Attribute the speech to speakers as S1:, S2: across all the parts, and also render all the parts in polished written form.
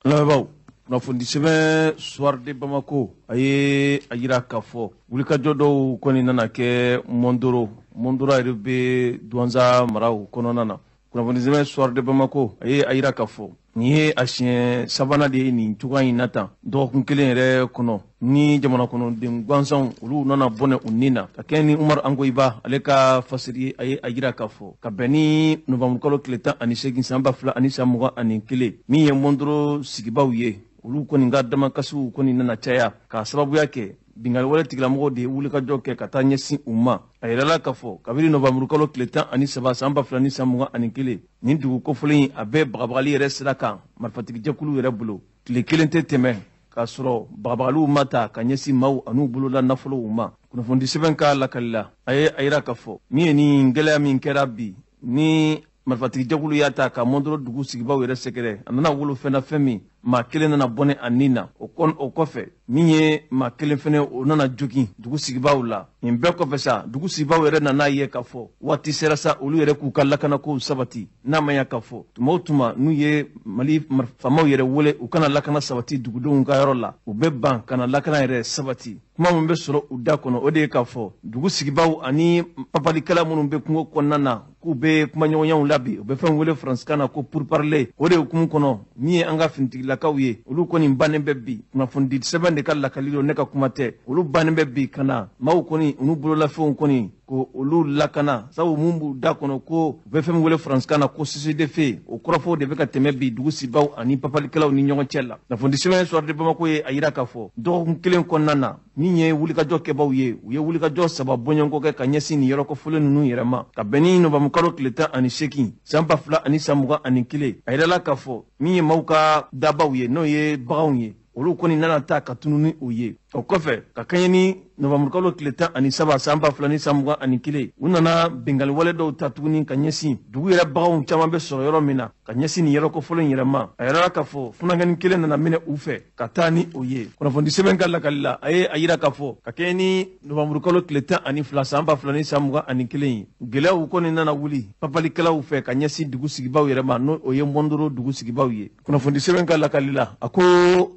S1: Lamɛnbaaw, kunnafoni sɛbɛn Soir de Bamako, a ye a yira k'a fɔ wulikajɔ dɔw kɔni nana kɛ Mondoro. Mondoro yɛrɛ bɛ Duwanza maraw kɔnɔna na. Kunnafoni sɛbɛn Soir de Bamako, a ye a yira k'a fɔ nin ye a siɲɛ sabanan de ye nin cogoya in na tan dɔgɔkun kelen yɛrɛ kɔnɔ, ni jamana kɔnɔden gansanw olu nana bɔnɛ u ni na. Ka kɛɲɛ ni Umaru Angoyiba ale ka fasiri, a ye a yira k'a fɔ ka bɛn ni novanburukalo tile 18 san 2021, min ye Mondoro sigibaw ye, olu kɔni ka damakasiw kɔni nana caya k'a sababuya kɛ binkanni wale tigilamɔgɔw de ye wulikajɔ kɛ ka taa ɲɛsin u ma. A yirala k'a fɔ kabini novanburukalo tile 13 san 2021, nin dugu kofɔlen in, a bɛ bagabagali yɛrɛ sira kan marifatigijɛkulu yɛrɛ bolo. Tile kelen tɛ tɛmɛ k'a sɔrɔ bagabagaliw ma ta ka ɲɛsin maaw an'u bolola nafolow ma. Kunnafoni sɛbɛn ka lakali la, a ye a yira k'a fɔ min ye nin gɛlɛya min kɛra bi, ni marifatigijɛkulu y'a ta ka Mondoro dugu sigibaw yɛrɛ sɛgɛrɛ, a nana wolo fɛn na, fɛn min maa kelen nana bɔnɛ a nin na. O kɔfɛ, min ye maa kelen fɛnɛ, o nana jogin dugu sigibaw la. Nin bɛɛ kɔfɛ sa, dugu sigibaw yɛrɛ nana ye k'a fɔ waati sera sa, olu yɛrɛ k'u ka lakanakow sabati, n'a ma ya k'a fɔ tuma o tuma n'u ye Mali faamaw yɛrɛ wele u kana lakana sabati dugudenw ka yɔrɔ la, u bɛ ban ka na lakana yɛrɛ sabati. Kuma min bɛ sɔrɔ u da kɔnɔ, o de ye k'a fɔ dugu sigibaw ani papalikɛla minnu bɛ kungo kɔnɔna na, k'u bɛ kumaɲɔgɔnyaw la bi, u bɛ fɛn wele faransikan na ko pourparler. O de hukumu kɔnɔ, min ye an ka finitigilakaw ye, olu kɔni bannen bɛ bi. Kunnafonidi sɛbɛn de ka lakali don, ne ka kuma tɛ. Olu bannen bɛ bi ka na maaw kɔni u n'u bololafɛnw kɔni ko olu lakana, sabu mun b'u da kɔnɔ ko u bɛ fɛn min wele faransikan na ko cessez-le-feu, o kɔrɔfɔw de bɛ ka tɛmɛ bi dugu sibaw ani papalikɛlaw ni ɲɔgɔn cɛ la. Kunnafoni sɛbɛn Soir de Bamako ye a yira k'a fɔ dɔgɔkun kelen kɔnɔna na, min ye wulikajɔ kɛbaw ye, u ye wulikajɔ saba bɔɲɔgɔnko kɛ ka ɲɛsin nin yɔrɔkɔfɔlen ninnu yɛrɛ ma. Ka bɛn ni novanburukalo tile 18 san 2021, a yirala k'a fɔ min ye maaw ka dabaw ye, n'o ye baganw ye, olu kɔni nana ta ka tunu ni o ye. O kɔfɛ, ka kɛɲɛ ni novanburukalo tile 13 san 2021, u nana binkanni wale dɔw ta tuguni ka ɲɛsin dugu yɛrɛ baganw caman bɛ sɔrɔ yɔrɔ min na, ka ɲɛsin nin yɔrɔ kofɔlen yɛrɛ ma. A yirala k'a fɔ funankɛnin kelen nana minɛ u fɛ ka taa ni o ye. Kunnafoni sɛbɛn ka lakali la, a ye a yira k'a fɔ ka kɛɲɛ ni novanburukalo tile 12 san 2021 ye, gɛlɛyaw kɔni nana wuli papalikɛlaw fɛ ka ɲɛsin dugu sigibaw yɛrɛ ma, n'o o ye Mondoro dugu sigibaw ye. Kunnafoni sɛbɛn ka lakali la, a ko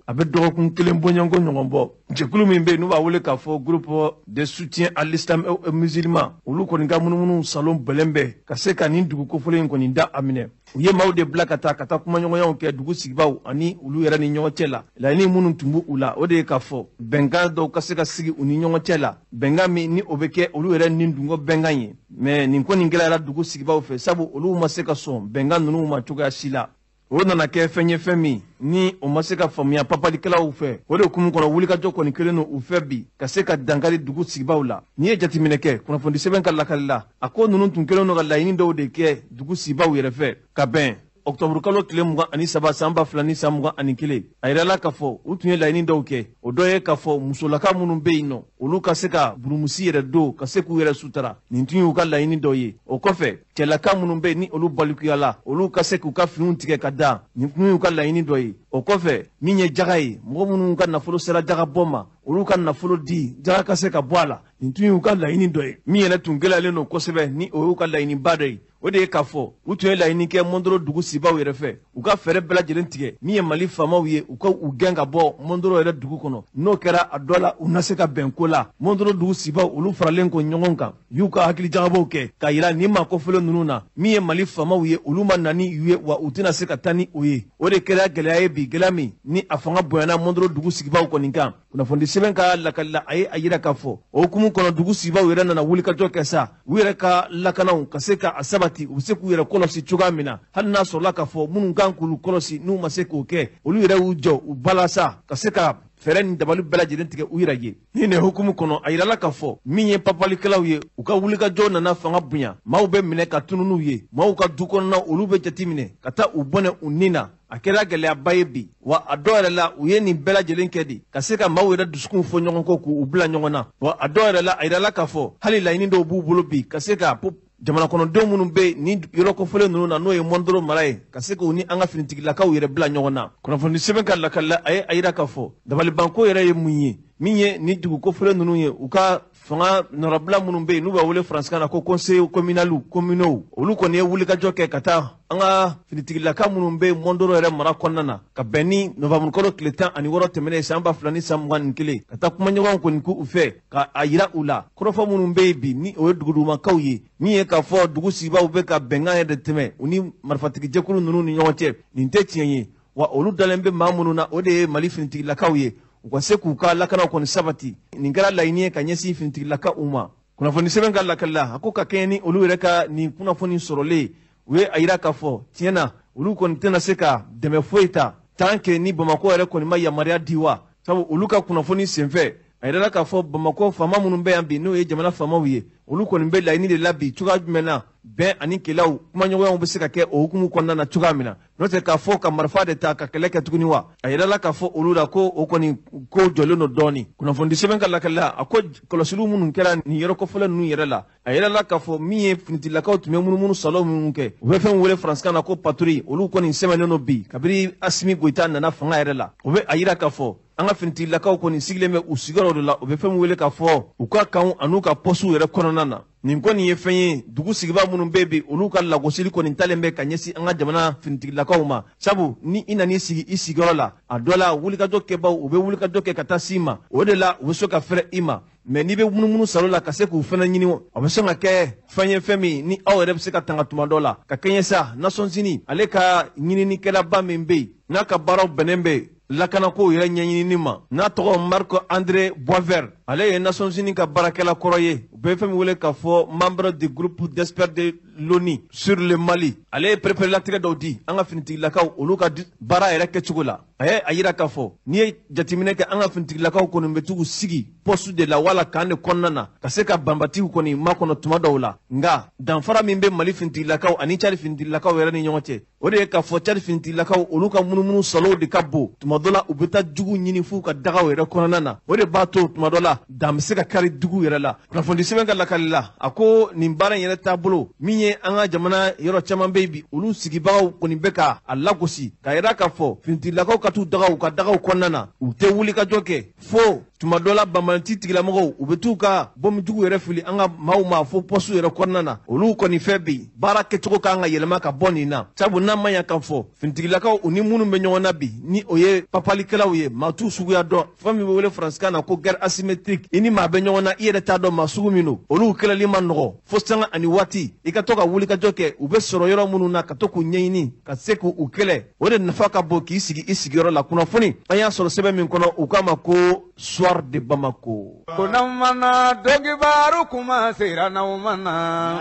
S1: a bɛ dɔgɔkun kelen bɔɲɔgɔnko ɲɔgɔn bɔ, jɛkulu min bɛ yen n'u b'a wele k'a fɔ Groupe de soutien à l'islam musulman, olu kɔni ka munumunu salon bɛlɛn bɛ ka se ka nin dugu kofɔlen in kɔni da a minɛ. U ye maaw de bila ka taa kumaɲɔgɔnyaw kɛ dugu sigibaw ani olu yɛrɛ ni ɲɔgɔn cɛ la. Laɲini minnu tun b'u la, o de ye k'a fɔ bɛnkan dɔw ka se ka sigi u ni ɲɔgɔn cɛ la, bɛnkan min ni o bɛ kɛ olu yɛrɛ ni dungɔ bɛnkan ye. Mais nin ko nin gɛlɛyara dugu sigibaw fɛ, sabu olu ma se ka sɔn bɛnkan ninnu ma cogoya si la. O nana kɛ fɛn ye, fɛn min ni o ma se ka faamuya papalikɛlaw fɛ. O de hukumu kɔnɔ, wulikajɔ kɔni kelen don u fɛ bi ka se ka dankari dugu sigibaw la. N'i ye jateminɛ kɛ kunnafoni sɛbɛn ka lakali la, a ko ninnu tun kɛlen don ka laɲini dɔw de kɛ dugu sigibaw yɛrɛ fɛ. Ka bɛn ɔkutɔburukalo tile 23 san 2021, a yirala k'a fɔ u tun ye laɲini dɔw kɛ. O dɔ ye k'a fɔ musolaka minnu bɛ yen nɔ, olu ka se ka burumusi yɛrɛ don ka se k'u yɛrɛ sutara. Nin tun y'u ka laɲini dɔ ye. O kɔfɛ, cɛlaka minnu bɛ yen ni olu balikuyala, olu ka se k'u ka finiw tigɛ ka da. Nin tun y'u ka laɲini dɔ ye. O kɔfɛ, min ye jaga ye, mɔgɔ minnu ka nafolo sera jaga bɔ ma, olu ka nafolo di, jaga ka se ka bɔ a la. Nin tun y'u ka laɲini dɔ ye. Min yɛrɛ tun gɛlɛyalen don kosɛbɛ, ni o y'u ka laɲiniba dɔ ye, o de ye k'a fɔ u tun ye laɲini kɛ Mondoro dugu sibaw yɛrɛ fɛ, u ka fɛɛrɛ bɛɛ lajɛlen tigɛ, min ye Mali faamaw ye, u ka u gɛn ka bɔ Mondoro yɛrɛ dugu kɔnɔ. N'o kɛra, a dɔ la u na se ka bɛn ko la. Mondoro dugu sibaw, olu faralen ko ɲɔgɔn kan, y'u ka hakilijagabɔw kɛ k'a yira nin maa kofɔlen ninnu na, min ye Mali faamaw ye, olu ma na ni u ye, wa u tɛna se ka taa ni o ye. O de kɛra gɛlɛya ye bi, gɛlɛya min ni a fanga bonyana Mondoro dugu sigibaw kɔni kan. Kunnafoni sɛbɛn ka lakali la, a ye a yira k'a fɔ o hukumu kɔnɔ, dugu sigibaw yɛrɛ nana wulikajɔ kɛ sa, u yɛrɛ ka lakanaw ka se ka a sabati, u bɛ se k'u yɛrɛ kɔlɔsi cogoya min na, hali n'a sɔrɔla k'a fɔ minnu kan k'olu kɔlɔsi, n'u ma se k'o kɛ. Olu yɛrɛ y'u jɔ u bala sa ka se ka fɛɛrɛ ni dabali bɛɛ lajɛlen tigɛ u yɛrɛ ye. Ni nin hukumu kɔnɔ, a yirala k'a fɔ min ye papalikɛlaw ye, u ka wulikajɔ nana fanga bonya. Maaw bɛ minɛ ka tunu n'u ye, maaw ka du kɔnɔna olu bɛ jate minɛ ka taa u bɔnɛ u nin na. A kɛra gɛlɛyaba ye bi, wa a dɔw yɛrɛ la, u ye nin bɛɛ lajɛlen kɛ de ka se ka maaw yɛrɛ dusukun fɔ ɲɔgɔn kɔ, k'u bila ɲɔgɔn na. Wa a dɔw yɛrɛ la, a yirala k'a fɔ hali laɲini dɔw b'u bolo bi ka se ka jamana kɔnɔdenw minnu bɛ ni yɔrɔ kofɔlen ninnu na, n'o ye Mondoro mara ye, ka se k'u ni an ka finitigilakaw yɛrɛ bila ɲɔgɔn na. Kunnafoni sɛbɛn ka lakali la, a ye a yira k'a fɔ dabalibanko yɛrɛ ye mun ye, min ye ni dugu kofɔlen ninnu ye, u ka Fanga nɔrɔbila minnu bɛ yen n'u b'a wele faransikan na ko conseil communal communaux, olu kɔni ye wulikajɔ kɛ ka taa an ka finitigilaka minnu bɛ Mondoro yɛrɛ mara kɔnɔna na, ka bɛn ni novanburukalo tile 16 tɛmɛnen san 2021, ka taa kumaɲɔgɔnw kɔni k'u fɛ, ka a yira u la kɔrɔfɔ minnu bɛ yen bi, ni o ye dugudugumakaw ye, min ye k'a fɔ dugu sigibaw bɛ ka bɛnkan yɛrɛ tɛmɛ u ni marifatigijɛkulu ninnu ni ɲɔgɔn cɛ, nin tɛ tiɲɛ ye. Wa olu dalen bɛ maa minnu na, o de ye Mali finitigilakaw ye, u ka se k'u ka lakanaw kɔni sabati. Nin kɛra laɲini ye ka ɲɛsin finitigilakaw ma. Kunnafoni sɛbɛn ka lakali la, a ko ka kɛɲɛ ni olu yɛrɛ ka nin kunnafoni sɔrɔlen, u ye a yira k'a fɔ tiɲɛ na, olu kɔni tɛna se ka dɛmɛ foyi ta tant que ni Bamakɔ yɛrɛ kɔni ma yamaruya di. Wa sabu olu ka kunnafoni senfɛ, a yirala k'a fɔ Bamakɔ faama minnu bɛ yan bi, n'o ye jamana faamaw ye, olu kɔni bɛ laɲini de la bi cogoya jumɛn na bɛn ani kɛlɛw kumaɲɔgɔnyaw bɛ se ka kɛ o hukumu kɔnɔna na cogoya min na, n'o tɛ k'a fɔ ka marifa de ta ka kɛlɛ kɛ tuguni. Wa a yirala k'a fɔ olu la ko o kɔni ko jɔlen don dɔɔni. Kunnafoni sɛbɛn ka lakali la, a ko kɔlɔsiliw minnu kɛra nin yɔrɔ kɔfɔlɔ ninnu yɛrɛ la, a yirala k'a fɔ min ye finitigilakaw tun bɛ munumunu salon minnu kɛ, u bɛ fɛn wele faransikan na ko patrouille, olu kɔni sɛbɛnnen don bi kabini Asimi Goyita nana fanga yɛrɛ la. O bɛ a yira k'a fɔ an ka finitigilakaw kɔni sigilen bɛ u sigiyɔrɔ de la, u bɛ fɛn wele k'a fɔ u ka kanw an'u ka pɔsiw yɛrɛ kɔnɔna na. Nin kɔni ye fɛn ye, dugu sigibaa minnu bɛ bi, olu ka lagosili kɔni talen bɛ ka ɲɛsin an ka jamana finitigilakaw ma, sabu ni i nan'i sigi i sigiyɔrɔ la, a dɔ la wulikajɔ kɛbaw, u bɛ wulikajɔ kɛ ka taa s'i ma, o de la u bɛ se ka fɛrɛ i ma. Mɛ n'i bɛ munumunu salo la ka se k'u fana ɲini, a bɛ sɔn ka kɛ fɛn ye, fɛn min ni aw yɛrɛ bɛ se ka tanga tuma dɔ la. Ka kɛɲɛ sa Nations Unies ale ka ɲininikɛlaba min bɛ yen, n'a ka baaraw bɛnnen bɛ lakanakow yɛrɛ ɲɛɲinini ma, n'a tɔgɔ Marc André Boisvert, ale ye Nations Unies ka baarakɛla kɔrɔ ye, u bɛ fɛn min wele k'a fɔ membre du groupe d'experts de l'ONU sur le Mali, ale ye pereperelatigɛ dɔw di an ka finitigilakaw olu ka baara yɛrɛ kɛcogo la. A ye a yira k'a fɔ n'i ye jateminɛ kɛ, an ka finitigilakaw kɔni bɛ t'u sigi poste de la wala camp de kɔnɔna na ka se ka banbatiw kɔni makɔnɔ tuma dɔw la. Nka danfara min bɛ Mali finitigilakaw ani Cadi finitigilakaw yɛrɛ ni ɲɔgɔn cɛ, o de ye k'a fɔ Cadi finitigilakaw olu ka munumunu salow de ka bon. Tuma dɔ la, u bɛ taa jugu ɲini f'u ka dagaw yɛrɛ kɔnɔna na, o de b'a to tuma dɔ la dan bɛ se ka kari dugu yɛrɛ la. Kunnafoni sɛbɛn ka lakali la, a ko nin baara in yɛrɛ taabolo min ye, an ka jamana yɔrɔ caman bɛ yen bi, olu sigibagaw kɔni bɛ ka a lagosi k'a yira k'a fɔ finitigilakaw ka t'u dagaw u ka dagaw kɔnɔna na, u tɛ wuli ka jɔ kɛ, fo tuma dɔ la banbanci tigilamɔgɔw, u bɛ t'u ka bɔnjugu yɛrɛ fili an ka maaw ma fo pɔsiw yɛrɛ kɔnɔna na. Olu kɔni fɛ bi, baara kɛcogo kan ka yɛlɛma ka bɔ nin na, sabu n'a ma ɲa kan fɔ finitigilakaw u ni minnu bɛ ɲɔgɔn na bi, ni o ye papalikɛlaw ye, maa t'u suguya dɔn, fɛn min bɛ wele faransikan na ko guerre asymétrique, i ni maa bɛ ɲɔgɔn na, i yɛrɛ t'a dɔn maa sugu min don, olu kɛlɛli ma nɔgɔ, fo sanga ani waati i ka to ka wulikajɔ kɛ u bɛ sɔrɔ yɔrɔ minnu na, ka to k'u ɲɛɲini ka se k'u kɛlɛ, o de nafa ka bon k'i sigi i sigiyɔrɔ la. Kunnafoni an y'a sɔrɔ sɛbɛn min kɔnɔ, u k'a ma ko Soir de Bamako.
S2: Ko n'aw mana dɔnkibaru kuma sera, n'aw mana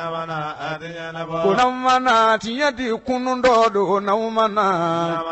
S2: ko n'aw mana tiɲɛ di kunun dɔ don, n'aw mana.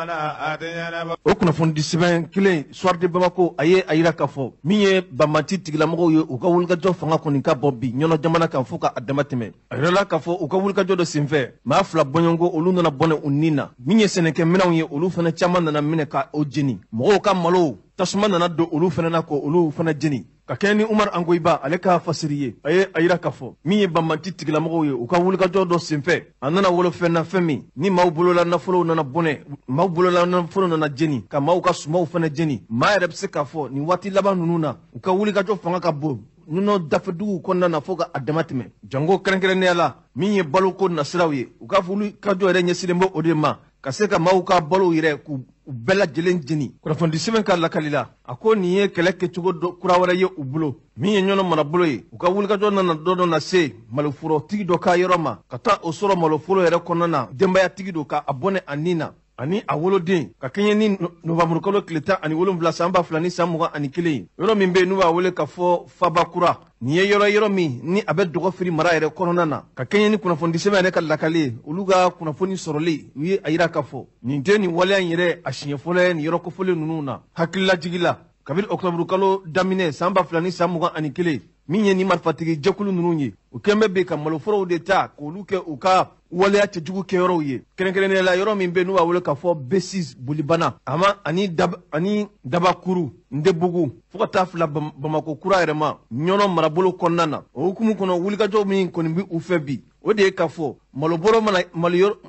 S1: O kunnafoni di sɛbɛn kelen Soir de Bamako, a ye a yira k'a fɔ min ye banbanci tigilamɔgɔw ye, u ka wulikajɔ fanga kɔni ka bɔ bi ɲɔnɔ jamana kan fo ka a dama tɛmɛ. A yirala k'a fɔ u ka wulikajɔ dɔ senfɛ, maa 2 bɔɲɔgɔnko, olu nana bɔnɛ u nin na. Min ye sɛnɛkɛminɛnw ye, olu fana caman nana minɛ ka o jeni. Mɔgɔw ka malow, tasuma nana don olu fana na ko olu fana jeni. Ka kɛɲɛ ni Umar Angoyiba ale ka fasiri ye, a ye a yira k'a fɔ min ye banbanci tigilamɔgɔw ye, u ka wulikajɔ dɔ senfɛ, a nana wolofɛn na, fɛn min ni maaw bolola nafolow nana bɔnɛ, maaw bolola nafolo nana jeni, ka maaw ka sumaw fana jeni. Maa yɛrɛ bɛ se k'a fɔ nin waati laban ninnu na, u ka wulikajɔ fanga ka bon nɔnɔ dafɛduguw kɔnɔna na fo ka a dama tɛmɛ, jango kɛrɛnkɛrɛnnenya la min ye baloko nasiraw ye. U ka wulikajɔ yɛrɛ ɲɛsinnen bɛ o de ma, ka se ka maaw ka balow yɛrɛ k'u bɛɛ lajɛlen jeni. Kunnafoni sɛbɛn ka lakali la, a ko nin ye kɛlɛ kɛcogo dɔ kura wɛrɛ ye u bolo. Min ye ɲɔnɔ marabolo ye, u ka wulikajɔ nana dɔ dɔ na se maloforotigi dɔ ka yɔrɔ ma, ka taa o sɔrɔ maloforo yɛrɛ kɔnɔna na, denbayatigi don, ka a bɔnɛ a nin na ani a woloden, ka kɛɲɛ ni novanburukalo tile 17 san 2021, yɔrɔ min bɛ yen n'u b'a wele k'a fɔ Fabakura. Nin ye yɔrɔ min ni a bɛ Dɔgɔfiri mara yɛrɛ kɔnɔna na. Ka kɛɲɛ ni kunnafoni sɛbɛn yɛrɛ ka lakale ye, olu ka kunnafoni sɔrɔli, u ye a yira k'a fɔ nin tɛ nin waleya in yɛrɛ a siɲɛ fɔlɔ ye nin yɔrɔ kofɔlen ninnu na. Hakililajigi la, kabini ɔkutɔburukalo daminɛ san 2021, min ye ni marifatigi jɛkulu ninnu ye, U kɛn bɛ bi ka maloforow de ta k'olu kɛ u ka waleya cɛjugu kɛyɔrɔw ye, kɛrɛnkɛrɛnnenya la yɔrɔ min bɛ n'u b'a wele k'a fɔ B6 Bolibana ama ani dab ani Dabakuru, Ndebugu, fo ka taa fila Bamako kura yɛrɛ ma, Ɲɔnɔ marabolo kɔnɔna na. O hukumu kɔnɔ, wulikajɔ min kɔni bɛ u fɛ bi, o de ye k'a fɔ malobɔrɔ mana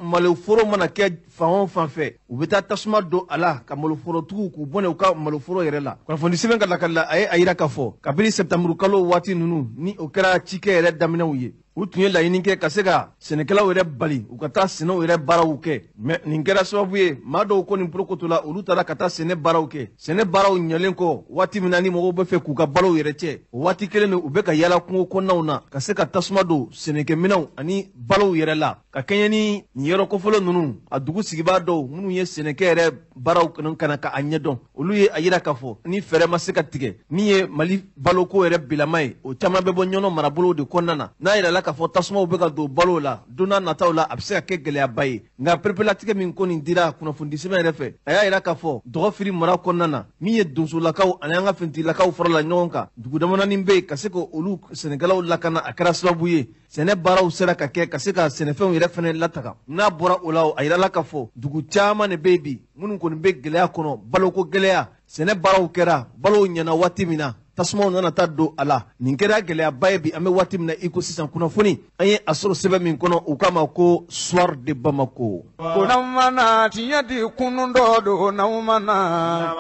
S1: maloforo mana kɛ fan o fan fɛ, u bɛ taa tasuma don a la ka maloforotigiw k'u bɔnɛ u ka maloforo yɛrɛ la. Kunnafoni sɛbɛn ka lakali la, a ye a yira k'a fɔ kabini sɛtanburu kalo waati ninnu ni o kɛra cikɛ yɛrɛ daminɛw ye, u tun ye laɲini kɛ ka se ka sɛnɛkɛlaw yɛrɛ bali u ka taa sɛnɛw yɛrɛ baaraw kɛ. Mɛ nin kɛra sababu ye, maa dɔw kɔni porokoto la, olu taara ka taa sɛnɛ baaraw kɛ. Sɛnɛ baaraw ɲɛlen kɔ, waati min na ni mɔgɔw bɛ fɛ k'u ka balow yɛrɛ cɛ, o waati kelen don u bɛ ka yala kungo kɔnɔnaw na ka se ka tasuma don sɛnɛkɛminɛnw ani balow yɛrɛ la. Ka kɛɲɛ ni nin yɔrɔ kofɔlɔ ninnu, a dugu sigibaa dɔw minnu ye sɛnɛkɛ yɛrɛ baaraw kana ka a ɲɛdɔn, olu ye a yira k'a fɔ ni fɛɛrɛ ma se ka tigɛ min ye Mali baloko yɛrɛ bilama ye, o caman bɛ bɔ Ɲɔnɔ marabolow de kɔnɔna na. N'a yirala k'a fɔ tasumaw bɛ ka don balow la, don n'a nataw la a bɛ se ka kɛ gɛlɛyaba ye. Nka pereperelatigɛ min kɔni dira kunnafonidisɛbɛn yɛrɛ fɛ, a y'a yira k'a fɔ Dɔgɔfiri mara kɔnɔna na, min ye donsolakaw ani an ka finitigilakaw farala ɲɔgɔn kan dugu damadɔnin bɛ yen ka se ka olu sɛnɛkɛlaw lakana, a kɛra sababu ye sɛnɛ baaraw sera ka kɛ ka se ka sɛnɛfɛnw yɛrɛ fɛnɛ lataga. N'a bɔra o la, a yirala k'a fɔ dugu caman de bɛ yen bi minnu kɔni bɛ gɛlɛya kɔnɔ, baloko gɛlɛya. Sɛnɛ baaraw kɛra, balow ɲɛna waati min na, tasumaw nana taa don a la. Nin kɛra gɛlɛyaba ye bi an bɛ waati min na i ko sisan. Kunnafoni an ye a sɔrɔ sɛbɛn min kɔnɔ, u k'a ma ko Soir de Bamako.
S2: Ko n'aw ma na tiɲɛ di kunun dɔ don, n'aw ma na.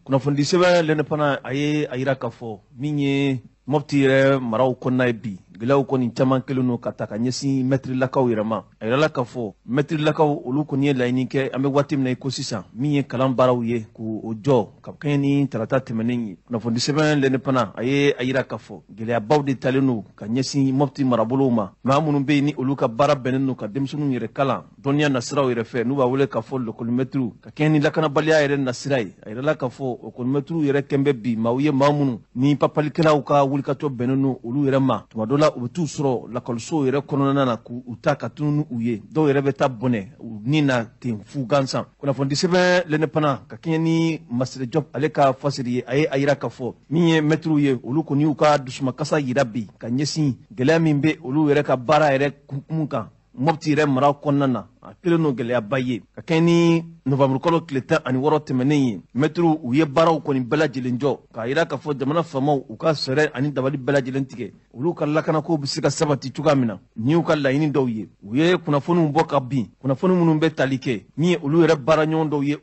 S1: Kunnafonidi sɛbɛn L'Indépendant, a ye a yira k'a fɔ min ye Mɔpti yɛrɛ maraw kɔnɔna ye bi, gɛlɛyaw kɔni caman kɛlen don ka ta ka ɲɛsin mɛtirilakaw yɛrɛ ma. A yirala k'a fɔ mɛtirilakaw, olu kɔni ye laɲini kɛ an bɛ waati min na i ko sisan, min ye kalan baaraw ye, k'o jɔ ka kɛɲɛ ni tarata tɛmɛnen ye. Kunnafoni sɛbɛn L'Indépendant, a ye a yira k'a fɔ gɛlɛyabaw de talen don ka ɲɛsin Mɔpti marabolow ma. Maa minnu bɛ yen ni olu ka baara bɛnnen don ka denmisɛnninw yɛrɛ kalan dɔnniya nasiraw yɛrɛ fɛ, n'u b'a wele k'a fɔ lɔkɔlimɛtiriw, ka kɛɲɛ ni lakanabaliya yɛrɛ nasira ye, a yirala k'a fɔ ɔkɔlimɛtiriw yɛrɛ kɛn bɛ bi maaw ye, maa minnu ni papalikɛlaw ka wulikajɔ bɛnnen don olu yɛrɛ ma. Tuma dɔ la, u bɛ t'u sɔrɔ lakɔlisow yɛrɛ kɔnɔna na k'u ta ka tunun u ye, dɔw yɛrɛ bɛ taa bɔnɛ u ni na ten fu gansan. Kunnafoni sɛbɛn L'Indépendant, ka kɛɲɛ ni Masire Jɔp ale ka fasiri ye, a ye a yira k'a fɔ min ye mɛtiriw ye, olu kɔni y'u ka dusumakasa yira bi ka ɲɛsin gɛlɛya min bɛ olu yɛrɛ ka baara yɛrɛ kun kan Mɔpti yɛrɛ mara kɔnɔna na. A kɛlen don gɛlɛyaba ye. Ka kɛɲɛ ni novanburukalo tile 16 tɛmɛnen ye, mɛtiriw u ye baaraw kɔni bɛɛ lajɛlen jɔ k'a yira k'a fɔ jamana faamaw u ka sɛrɛ ani dabali bɛɛ lajɛlen tigɛ, olu ka lakanakow bɛ se ka sabati cogoya min na. Nin y'u ka laɲini dɔw ye. U ye kunnafoniw bɔ ka bin, kunnafoni minnu bɛ tali kɛ min ye olu yɛrɛ baara ɲɔgɔn dɔw ye,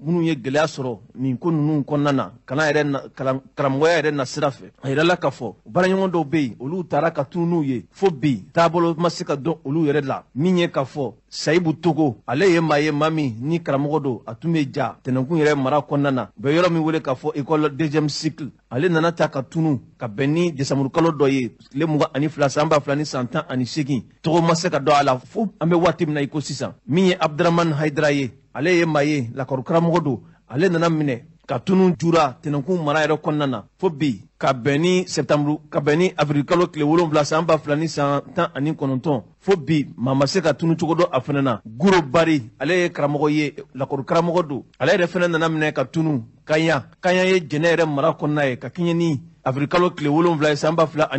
S1: minnu ye gɛlɛya sɔrɔ nin ko ninnu kɔnɔna na, kalan yɛrɛ, karamɔgɔya yɛrɛ nasira fɛ. A yirala k'a fɔ baara ɲɔgɔn dɔw bɛ yen, olu taara ka tunu n'u ye, fo bi taabolo ma se ka dɔn olu yɛrɛ la. Min ye k'a fɔ Sayibu Togo, ale ye maa ye, maa min ni karamɔgɔ don, a tun bɛ ja Tɛnɛnkun yɛrɛ mara kɔnɔna na, u bɛ yɔrɔ min wele k'a fɔ école deuxième cycle. Ale nana ta ka tunu ka bɛn ni desanburukalo dɔ ye, tile 22 san 2018. Tɔgɔ ma se ka dɔn a la fo an bɛ waati min na i ko sisan. Min ye Abdramani Hayidara ye, ale ye maa ye, lakɔli karamɔgɔ don, ale nana minɛ ka tunu Jura, Tɛnɛnkun mara yɛrɛ kɔnɔna na, fo bi ka bɛn ni septembre, ka bɛn ni avril kalo tile 7 san 2019, fo bi maa ma se ka tunu cogo dɔn a fana na. Guro Bari, ale ye karamɔgɔ ye, lakɔli karamɔgɔ don, ale yɛrɛ fana nana minɛ ka tunu Kaɲa. Kaɲa ye Jɛnɛ yɛrɛ mara kɔnɔna ye, ka kɛɲɛ ni avril kalo tile 7 ye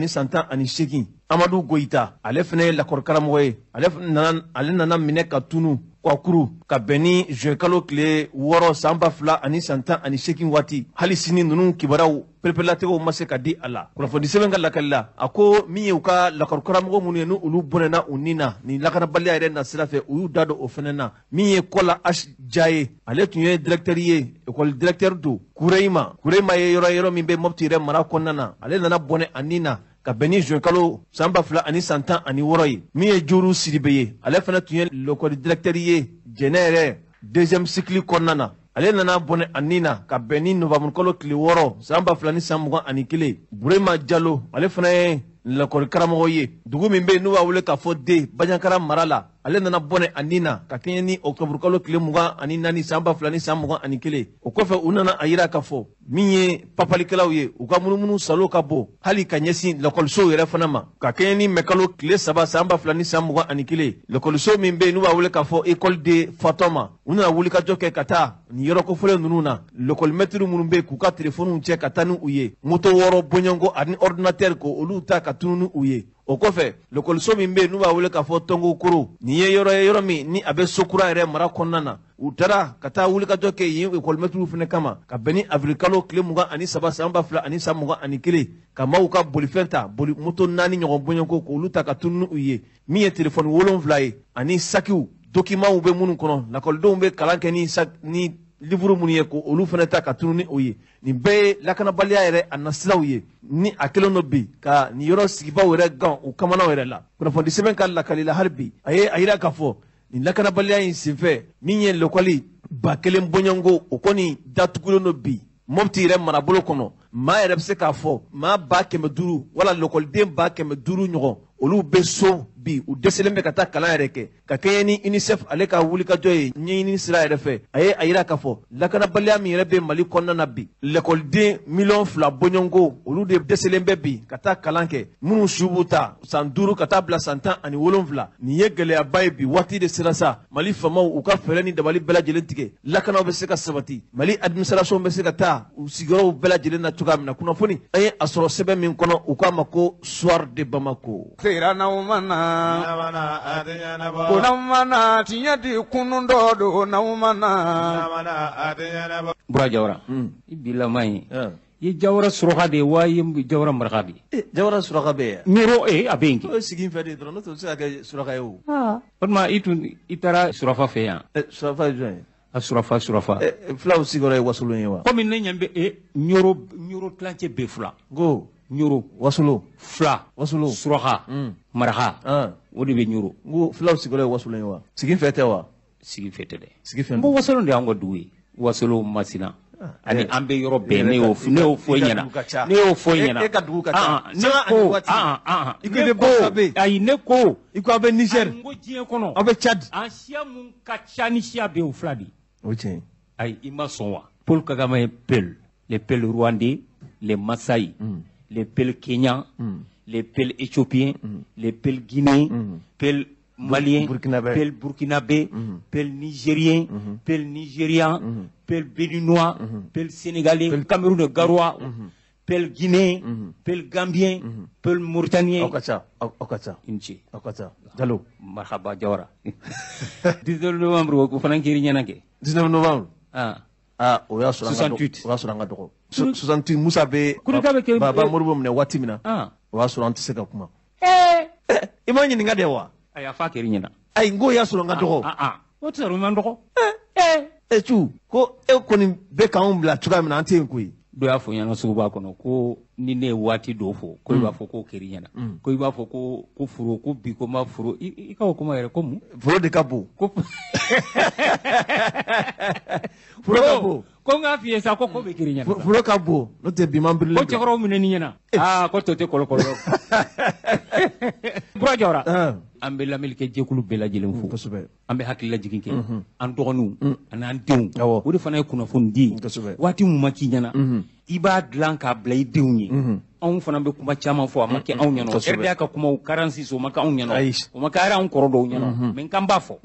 S1: san 2018. Amadu Goyita, ale fana ye lakɔli karamɔgɔ ye, ale nana minɛ ka tunu Kwakuru ka bɛn ni juin kalo tile 6 san 2018 waati. Hali sini ninnu kibaruyaw pereperelatigɛw ma se ka di a la. Kunnafoni sɛbɛn ka lakali la, a ko min ye u ka lakɔli karamɔgɔ minnu ye, ni olu bɔnɛna u ni na nin lakanabaliya yɛrɛ nasira fɛ, u y'u da don o fana na. Min ye Kɔla H Ja ye, ale tun ye directeur ye, école directeur don Kureyima. Kureyima ye yɔrɔ min bɛ Mɔpti yɛrɛ mara kɔnɔna na, ale nana bɔnɛ a ni na ka bɛn ni juin kalo san 2016 ye. Min ye Juru Sidibe ye, ale fana tun ye l'école directeur ye Jɛnɛ yɛrɛ deuxième cycle kɔnɔna na, ale nana bɔnɛ a ni na ka bɛn ni novembre kalo tile 6 san 2021. Burema Jalo, ale fana ye lakɔli karamɔgɔ ye dugu min bɛ yen n'u b'a wele k'a fɔ De Bajankara mara la. Ale nana bɔnɛ a nin na ka kɛɲɛ ni octobre kalo tile 24 san 2021. O kɔfɛ u nana a yira k'a fɔ min ye papalikɛlaw ye, u ka munumunu salo ka bon hali ka ɲɛsin lakɔlisow yɛrɛ fana ma. Ka kɛɲɛ ni mɛkalo tile 3 san 2021, lakɔliso min bɛ yen n'u b'a wele k'a fɔ école de Fatɔma, u nana wulikajɔ kɛ ka taa nin yɔrɔ kofɔlen ninnu na. Lakɔlimɛtiri minnu bɛ yen k'u ka telefɔniw cɛ ka taa ni u ye, moto 6 bɔɲɔgɔnko ani ordinateur ko olu ta ka tunun ni u ye. O kɔfɛ lakɔliso min bɛ yen n'u b'a wele k'a fɔ Tɔngokoro, nin ye yɔrɔ ye yɔrɔ min ni a bɛ Sokura yɛrɛ mara kɔnɔna na. U taara ka taa wulikajɔ kɛ yen ekɔlimɛtiriw fana kama ka bɛn ni avril kalo tile 23 san 2021, ka maaw ka bolifɛn ta, boli moto 4 ɲɔgɔn bɔɲɔgɔnko k'olu ta ka tunun u ye. Min ye telefɔni 7 ye ani sakiw, dokimanw bɛ minnu kɔnɔ, lakɔlidenw bɛ kalan kɛ ni livre minnu ye, ko olu fana ta ka tunun ni o ye. Nin bɛɛ ye lakanabaliya yɛrɛ a nasiraw ye ni a kɛlen don bi ka nin yɔrɔ sigibaw yɛrɛ gan u kamanaw yɛrɛ la. Kunnafoni sɛbɛn ka lakali la hali bi, a ye a yira k'a fɔ nin lakanabaliya in senfɛ, min ye lɔkɔli 1000 bɔɲɔgɔnko, o kɔni datugulen don bi Mopti yɛrɛ marabolo kɔnɔ. Maa yɛrɛ bɛ se k'a fɔ maa 500,000 wala lɔkɔliden 500,000 ɲɔgɔn, olu bɛ so bi, u dɛsɛlen bɛ ka taa kalan yɛrɛ kɛ. Ka kɛɲɛ ni UNICEF ale ka wulikajɔ ye ɲɛɲini sira yɛrɛ fɛ, a ye a yira k'a fɔ lakanabaliya min yɛrɛ bɛ Mali kɔnɔna na bi, lɛkɔliden 2 miliyɔn bɔɲɔgɔnko, olu de dɛsɛlen bɛ bi ka taa kalan kɛ, minnu su b'u ta san 5 ka taa bila san 17. Nin ye gɛlɛyaba ye bi, waati de sera sa Mali faamaw u ka fɛɛrɛ ni dabali bɛɛ lajɛlen tigɛ, lakanaw bɛ se ka sabati, Mali administration bɛ se ka taa u sigiyɔrɔw bɛɛ lajɛlen na cogoya min na. Kunnafoni an ye a sɔrɔ sɛbɛn min kɔnɔ, u k'a ma ko Soir de Bamako.
S2: Sera n'aw ma na, ko n'aw ma na, tiɲɛ di kunun dɔ don n'aw ma na.
S3: Bura Jawara, i bilama ye. I ye Jawara suraka de ye wa i ye Jawara maraka de ye?
S1: Jawara suraka bɛ yen.
S3: Ɲoro a bɛ yen kɛ.
S1: O sigi fɛ de dɔrɔn, n'o tɛ o tɛ se ka kɛ suraka ye o.
S3: O tuma i tun i taara surafa fɛ yan.
S1: Surafa ye jɔn ye?
S3: A surafa.
S1: Fulaw sigiyɔrɔ ye Wasolon ye wa?
S3: Komi ne ɲɛ bɛ Ɲoro tilancɛ bɛɛ fila.
S1: Ko
S3: Ɲoro.
S1: Wasolon.
S3: Fila.
S1: Wasolon.
S3: Suraka. Maraka. O de bɛ Ɲoro.
S1: N ko fulaw sigiyɔrɔ ye Wasolon ye wa? Sigi fɛ tɛ wa?
S3: Sigi fɛ tɛ dɛ.
S1: Sigi fɛ.
S3: N ko Wasolon de y'anw ka dugu ye. Wasolon Masina. Ani an bɛ yɔrɔ bɛɛ, ne y'o fɔ e ɲɛna. Ne y'o fɔ e ɲɛna.
S1: E ka dugu ka ca.
S3: Ne ko
S1: I ko i bɛ Burkina.
S3: Ayi ne ko.
S1: I ko aw bɛ Niger.
S3: N ko diɲɛ kɔnɔ.
S1: Aw bɛ Tchad.
S3: An siya mun ka ca ni siya bɛɛ ye o fila de ye.
S1: O tiɲɛ.
S3: Ayi i ma sɔn wa? Paul Kagame ye Peul, les Peuls rwandais, les Maasai, les Peuls kenyans, les Peuls éthiopiens, les Peuls guinéens, Peuls maliens, Peuls burkinabés, Peuls nigériens, Peuls nigérians, Peuls béninois, Peuls sénégalais, Cameroun, Garoua, Peuls guinéens, Peuls gambiens, Peuls mauritaniens.
S1: Aw ka ca, aw ka ca.
S3: I ni ce.
S1: Aw ka ca. Jalo.
S3: Marhaba Jawara. 19 novembre o fana kɛr'i ɲɛna kɛ.
S1: 19 novembre. Ah, o y'a sɔrɔ
S3: 68.
S1: O y'a sɔrɔ an ka dɔgɔ. 68 Musa bɛ Baba Modibo minɛ waati min na. O y'a sɔrɔ an tɛ se ka kuma. I ma ɲininka de wa?
S3: Ayi a fa kɛr'i ɲɛna.
S1: Ayi n ko y'a sɔrɔ n ka dɔgɔ.
S3: O tɛ sɔrɔ i man dɔgɔ.
S1: Cu ko e kɔni bɛ k'anw bila cogoya min na an tɛ yen koyi.
S3: Dɔ y'a fɔ n ɲɛna suguba kɔnɔ ko ni ne ye waati dɔ fɔ ko i b'a fɔ k'o kɛr'i ɲɛna. Ko i b'a fɔ ko foro ko bi ko ma foro i ka o kuma yɛrɛ ko mun?
S1: Foro de ka bon.
S3: Ko
S1: foro ka bon.
S3: Ko n k'a f'i ye sa ko bɛ kɛr'i ɲɛna.
S1: Foro ka bon n'o tɛ bi man birilen.
S3: Ko cɛkɔrɔbaw minɛ n'i ɲɛna. Aa ko tɔ tɛ kɔlɔkɔlɔ. Bura Jawara. An bɛ lamɛnnikɛ jɛkulu bɛɛ lajɛlen fo.
S1: Kosɛbɛ.
S3: An bɛ hakililajigin kɛ. An dɔgɔninw ani an denw. O de fana ye kunnafoni di.
S1: Kosɛbɛ.
S3: Waati mun ma k'i ɲɛna. I b'a dilan k'a bila i denw ye. Anw fana bɛ kuma caman fɔ a ma kɛ anw ɲɛna. RDA ka kumaw 46 o ma kɛ anw ɲɛna. O ma kɛ anw kɔrɔ dɔw ɲɛna. Mais k'an b'a fɔ.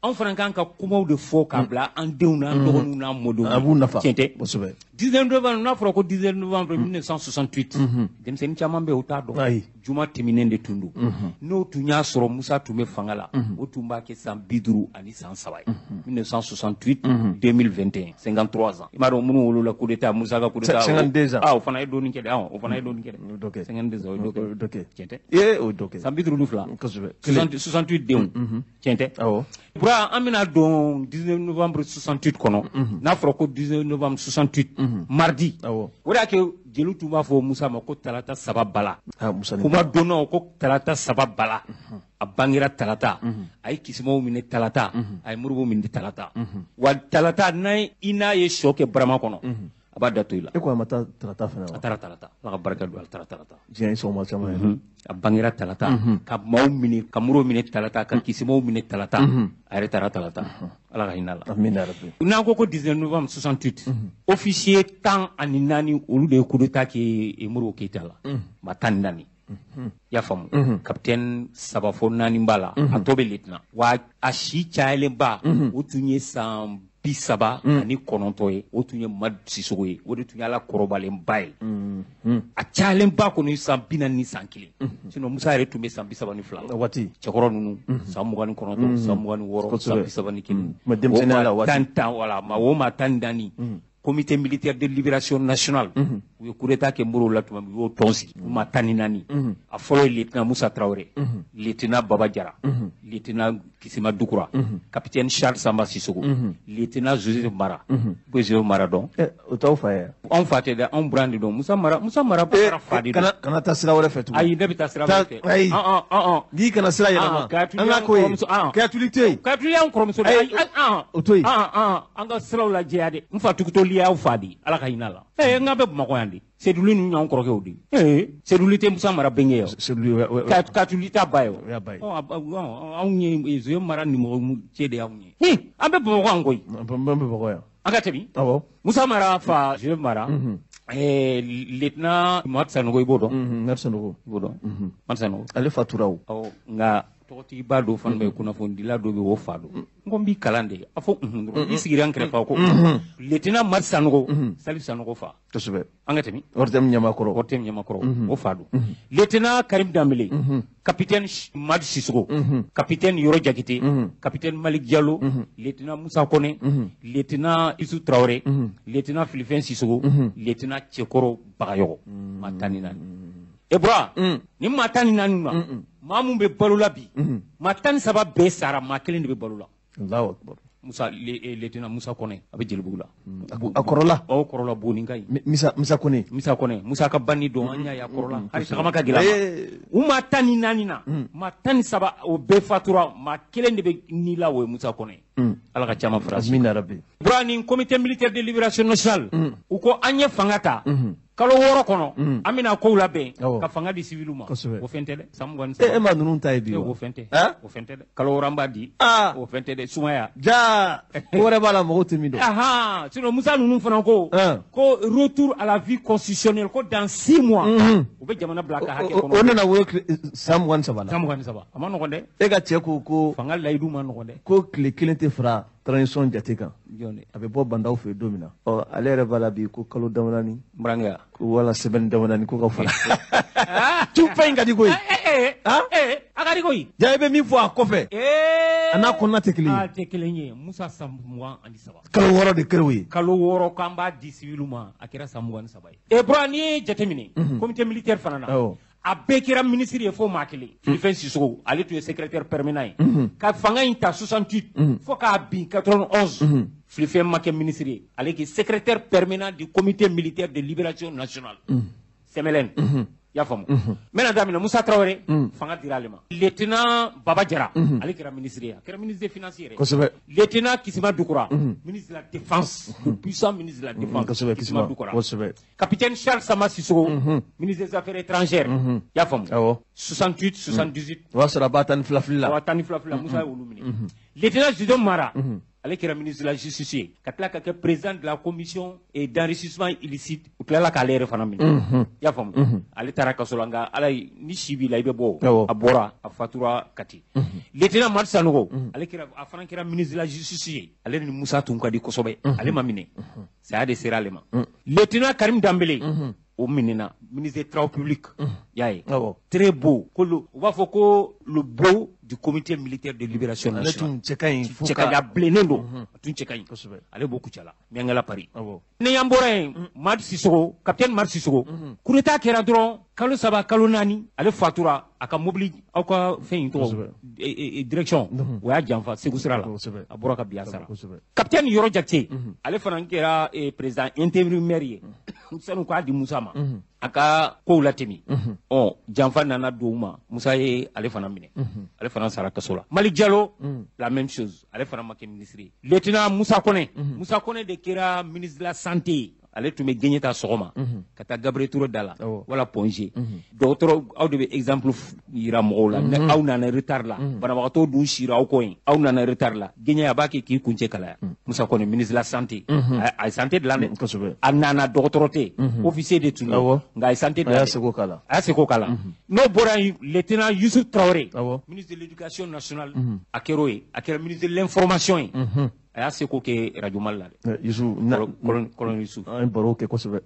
S3: Anw fana kan ka kumaw de fɔ k'a bila an denw n'an dɔgɔninw n'an mɔdenw.
S1: A b'u nafa.
S3: Tiɲɛ tɛ.
S1: Kosɛbɛ.
S3: 19 novembre n'a fɔra ko 19 novembre 1968. Denmisɛnnin caman bɛ yen u t'a dɔn. Juma tɛmɛnen de tun don. N'o tun y'a sɔrɔ Musa tun bɛ fanga la. O tun b'a kɛ san 53 ye. 1968 2021 53 ans. I m'a dɔn minnu wolola coup d'état Musa ka coup d'état.
S1: 52 ans.
S3: Ah o fana ye dɔɔnin kɛ dɛ. O fana ye dɔɔnin kɛ dɛ. 52 ans o ye dɔ kɛ. Tiɲɛ tɛ.
S1: Ee o ye dɔ kɛ.
S3: San 52.
S1: Kosɛbɛ.
S3: 68 denw. Tiɲɛ tɛ.
S1: Awɔ.
S3: Bura an bɛna don 19 novembre 68 kɔnɔ. N'a fɔra ko 19 novembre 68. Mardi.
S1: Awɔ.
S3: O de y'a kɛ jeliw tun b'a fɔ Musa ma ko talata 3 bala.
S1: Kuma
S3: donna ko talata 3 bala. A bangera talata. A ye kisimaw minɛ talata. A ye Modibo minɛ talata. Wa talata n'a i n'a ye sɔ kɛ barama kɔnɔ. A b'a da to i la.
S1: E ko a ma taa tarata fana wa?
S3: A taara tarata, Ala ka barika don, a taara tarata.
S1: Diɲɛ ye sɔgɔma caman ye.
S3: A bangera talata, ka maaw minɛ, ka Modibo minɛ talata, ka Kisimaw minɛ talata, a yɛrɛ taara talata. Ala ka hinɛ a la.
S1: Amina rabi.
S3: N'an ko 19 novembre 68, officier 14, olu de ye coup d'état kɛ Modibo Keyita la. Maa 14. I y'a faamu, capitaine 3 fo 4 b'a la, a tɔ bɛ lieutenant. Wa a si cayalenba, o tun ye san 39 ye, o tun ye Madu Sisoko ye, o de tun ye ala kɔrɔbalenba ye. A cayalenba kɔni san 41. Sinon Musa yɛrɛ tun bɛ san 32 la.
S1: Waati.
S3: Cɛkɔrɔ ninnu san 29, san 26, san 31.
S1: Mais denmisɛnninya la waati.
S3: Tan tan, wala maa o maa 14. Comité militaire de libération nationale, u ye coup d'état kɛ Modibo la tuma min, u y'o tɔn sigi, u maa 14. A fɔlɔ ye lieutenant Musa Traoré, lieutenant Baba Jara, lieutenant Kisima Dukura, capitaine Charles Samba Sissoko, lieutenant Joseph Mara. I bɛ Joseph Mara dɔn?
S1: O t'aw fa ye?
S3: Anw fa tɛ dɛ, anw buran de don. Musa Mara, Musa Mara fa de don.
S1: Kana taa sira wɛrɛ fɛ tugun.
S3: Ayi, ne bɛ taa sira wɛrɛ fɛ.
S1: Ayi. N'i kana sira yɛlɛma. An ka ko ye. Kayatuli tɛ yen.
S3: Kayatuli y'anw kɔrɔmuso de ye.
S1: O to yen.
S3: An ka siraw lajɛya dɛ. N fa tugutoli y'aw fa de, Ala ka hinɛ la. N k'a bɛ Bamakɔ yan de. Seduli ninnu y'anw kɔrɔkɛw de ye. Seduli tɛ Musa Mara bɛnkɛ ye o.
S1: Seduli,
S3: Katuli t'a ba ye o.
S1: O y'a ba ye.
S3: Anw ye Zoye Mara nimɔgɔ cɛ de y'anw ye. An bɛ Bamakɔ yan koyi.
S1: An bɛ Bamakɔ yan.
S3: An ka tɛmɛ.
S1: Awɔ.
S3: Musa Mara fa Zoye Mara. Lieutenant Madu Sanogo, i b'o dɔn?
S1: Madu Sanogo.
S3: I b'o dɔn. Madu Sanogo.
S1: Ale fa tura o.
S3: Awɔ, nka tɔgɔtigiba dɔ fana bɛ yen, kunnafonidila dɔ bɛ yen, o fa don. N ko n b'i kalan de, a fɔ unhun dɔrɔn. I sigira n kɛrɛfɛ, ko lieutenant Madu Sanogo, Salif Sanogo fa.
S1: Kosɛbɛ.
S3: An ka tɛmɛ.
S1: ORTM ɲɛmaakɔrɔ.
S3: ORTM ɲɛmaakɔrɔ, o fa don. Lieutenant Karim Danbele, capitaine Madu Sisoko, capitaine Yoro Jakite, capitaine Malik Diallo, lieutenant Musa Kone, lieutenant Isu Traoré, lieutenant Filifɛn Sisoko, lieutenant Cɛkɔrɔ Bagayogo, maa 14. E bɔra ni maa 14 ma, maa mun bɛ balo la bi, maa 13 bɛɛ sara, maa kelen de bɛ balo la.
S1: Allahu akbar.
S3: Musa, lieutenant Musa Kone, a bɛ Jelibugu la.
S1: A kɔrɔla.
S3: Aw kɔrɔla Boni ka ɲi.
S1: Misa Kone.
S3: Misa Kone, Musa ka banni don, an y'a ye a kɔrɔla. Hali tagama ka gɛlɛn a ma. U maa 14 na, maa 13 o bɛɛ fatura, maa kelen de bɛ ni la, o ye Musa Kone. Ala ka caman fara.
S1: Amina rabi.
S3: Bura ni comité militaire de libération nationale, u ko an ye fanga ta. Kalo 6 kɔnɔ, an bɛna kow labɛn ka fanga di civil ma. O fɛn tɛ dɛ. San 23.
S1: E ma ninnu ta ye bi wa?
S3: O fɛn tɛ. O fɛn tɛ dɛ. Kalo 6 an b'a di. O fɛn tɛ dɛ. Sumaya.
S1: Ja. Ko wɛrɛ b'a la, mɔgɔw tɛ min dɔn.
S3: Sinon Musa ninnu fana ko ko retour à la vie constitutionnelle, ko dans 6 mois u bɛ jamana bila ka hakɛ kɔnɔ.
S1: O nana wolo san 23 la.
S3: San 23. A ma nɔgɔn dɛ.
S1: E ka cɛ ko
S3: fanga layidu ma nɔgɔn dɛ.
S1: Ko tile kelen tɛ fara transition jate kan. A bɛ bɔ bandaw fɛ don min na. Ɔ, ale yɛrɛ b'a la bi ko kalo damadani.
S3: Burankɛ.
S1: Wala semaine damadani ko ka fara. Tupa in ka di koyi.
S3: A ka di koyi.
S1: Ja, i bɛ min fɔ a kɔfɛ. A n'a kɔnɔna tɛ kelen ye.
S3: A tɛ kelen ye. Musa san 23.
S1: Kalo 6 de kɛra o ye.
S3: Kalo 6 k'an b'a di civil ma, a kɛra san 23 ye. Bura, n'i ye jateminɛ, comité militaire fana na. A bɛɛ kɛra ministre ye fo maa kelen. Filifɛn Sisoko, ale tun ye secrétaire permanent ye. Ka fanga in ta 68 fo k'a bin 91. Filifɛn ma kɛ ministre ye. Ale kɛ secrétaire permanent du comité militaire de libération nationale. CMLN. I y'a faamu. N bɛna daminɛ Musa Traoré, fanga dira ale ma. Lieutenant Baba Jara, ale kɛra ministre ye. A kɛra ministre des finances yɛrɛ.
S1: Kosɛbɛ.
S3: Lieutenant Kisima Dukura, ministre de la défense, le puissant ministre de la défense.
S1: Kosɛbɛ, Kisima
S3: Dukura.
S1: Kosɛbɛ.
S3: Capitaine Charles Sama Sissoko, ministre des affaires étrangères. I y'a faamu.
S1: Awɔ.
S3: 68 78.
S1: O y'a sɔrɔ a b'a 12 fili la.
S3: A b'a 12 fili la, Musa y'olu minɛ. Lieutenant Joseph Mara, ale kɛra ministre de la justice ye, ka tila ka kɛ président de la commission d'enrichissement illicite, u tilala k'ale yɛrɛ fana minɛ. I y'a faamu. Ale taara kaso la, nka Ala ye ni si b'i la i bɛ bɔ. A bɔra, a fatura Kati. Lieutenant Madu Sanogo, ale kɛra, a fana kɛra ministre de la justice ye. Ale ni Musa tun ka di kosɛbɛ. Ale ma minɛ. Saya de sera ale ma. Lieutenant Karim Danbele, o minɛna, ministre des travaux publics. Y'a ye. Très beau. Ko u b'a fɔ ko le beau du comité militaire de libération nationale.
S1: Ale tun cɛ ka ɲi fo
S3: ka. Cɛ ka ɲi, a bilennen don. A tun cɛ ka ɲi.
S1: Kosɛbɛ.
S3: Ale b'o Kucala. Miyankala Paris. Ni y'an bɔra yen, Madu Sisoko, capitaine Madu Sisoko, coup d'état kɛra dɔrɔn kalo 3 kalo 4, ale fatura a ka mobili, aw ka fɛn in tɔgɔ direction, o y'a janfa Segu sira la. A bɔra ka bin a sara. Capitaine Yoro Jakite, ale fana kɛra président intérimaire ye. Sanu k'a di Musa ma. A ka kow latɛmɛ. Ɔ, janfa nana don u ma, Musa ye ale fana minɛ. Ale fana sara kaso la. Malik Diallo, la même chose, ale fana ma kɛ ministre ye. Lieutenant Musa Kone, Musa Kone de kɛra ministre de la santé. Ale tun bɛ gɛɲɛ ta sɔgɔma ka taa Gabriel Touré da la wala Point G. Dɔgɔtɔrɔ, aw de bɛ exemple yira mɔgɔw la. Ni aw nana retard la, banabagatɔ dun sira aw kɔ yen, aw nana retard la, gɛɲɛ a b'a kɛ k'i kuncɛ kalaya. Musa Kɔnɛ, ministre de la Santé, a ye santé dilan dɛ. A nana, dɔgɔtɔrɔ tɛ, officier de tun don, nka a ye santé dilan.
S1: A y'a seko k'a la.
S3: A y'a seko k'a la. N'o bɔra yen, lieutenant Youssouf Traoré, ministre de l'Éducation nationale, a kɛra o ye, a kɛra ministre de l'Information ye. A y'a seko kɛ Radio Mali la dɛ.
S1: Youssouf.
S3: Colonel Youssouf.
S1: An ye baro kɛ kosɛbɛ.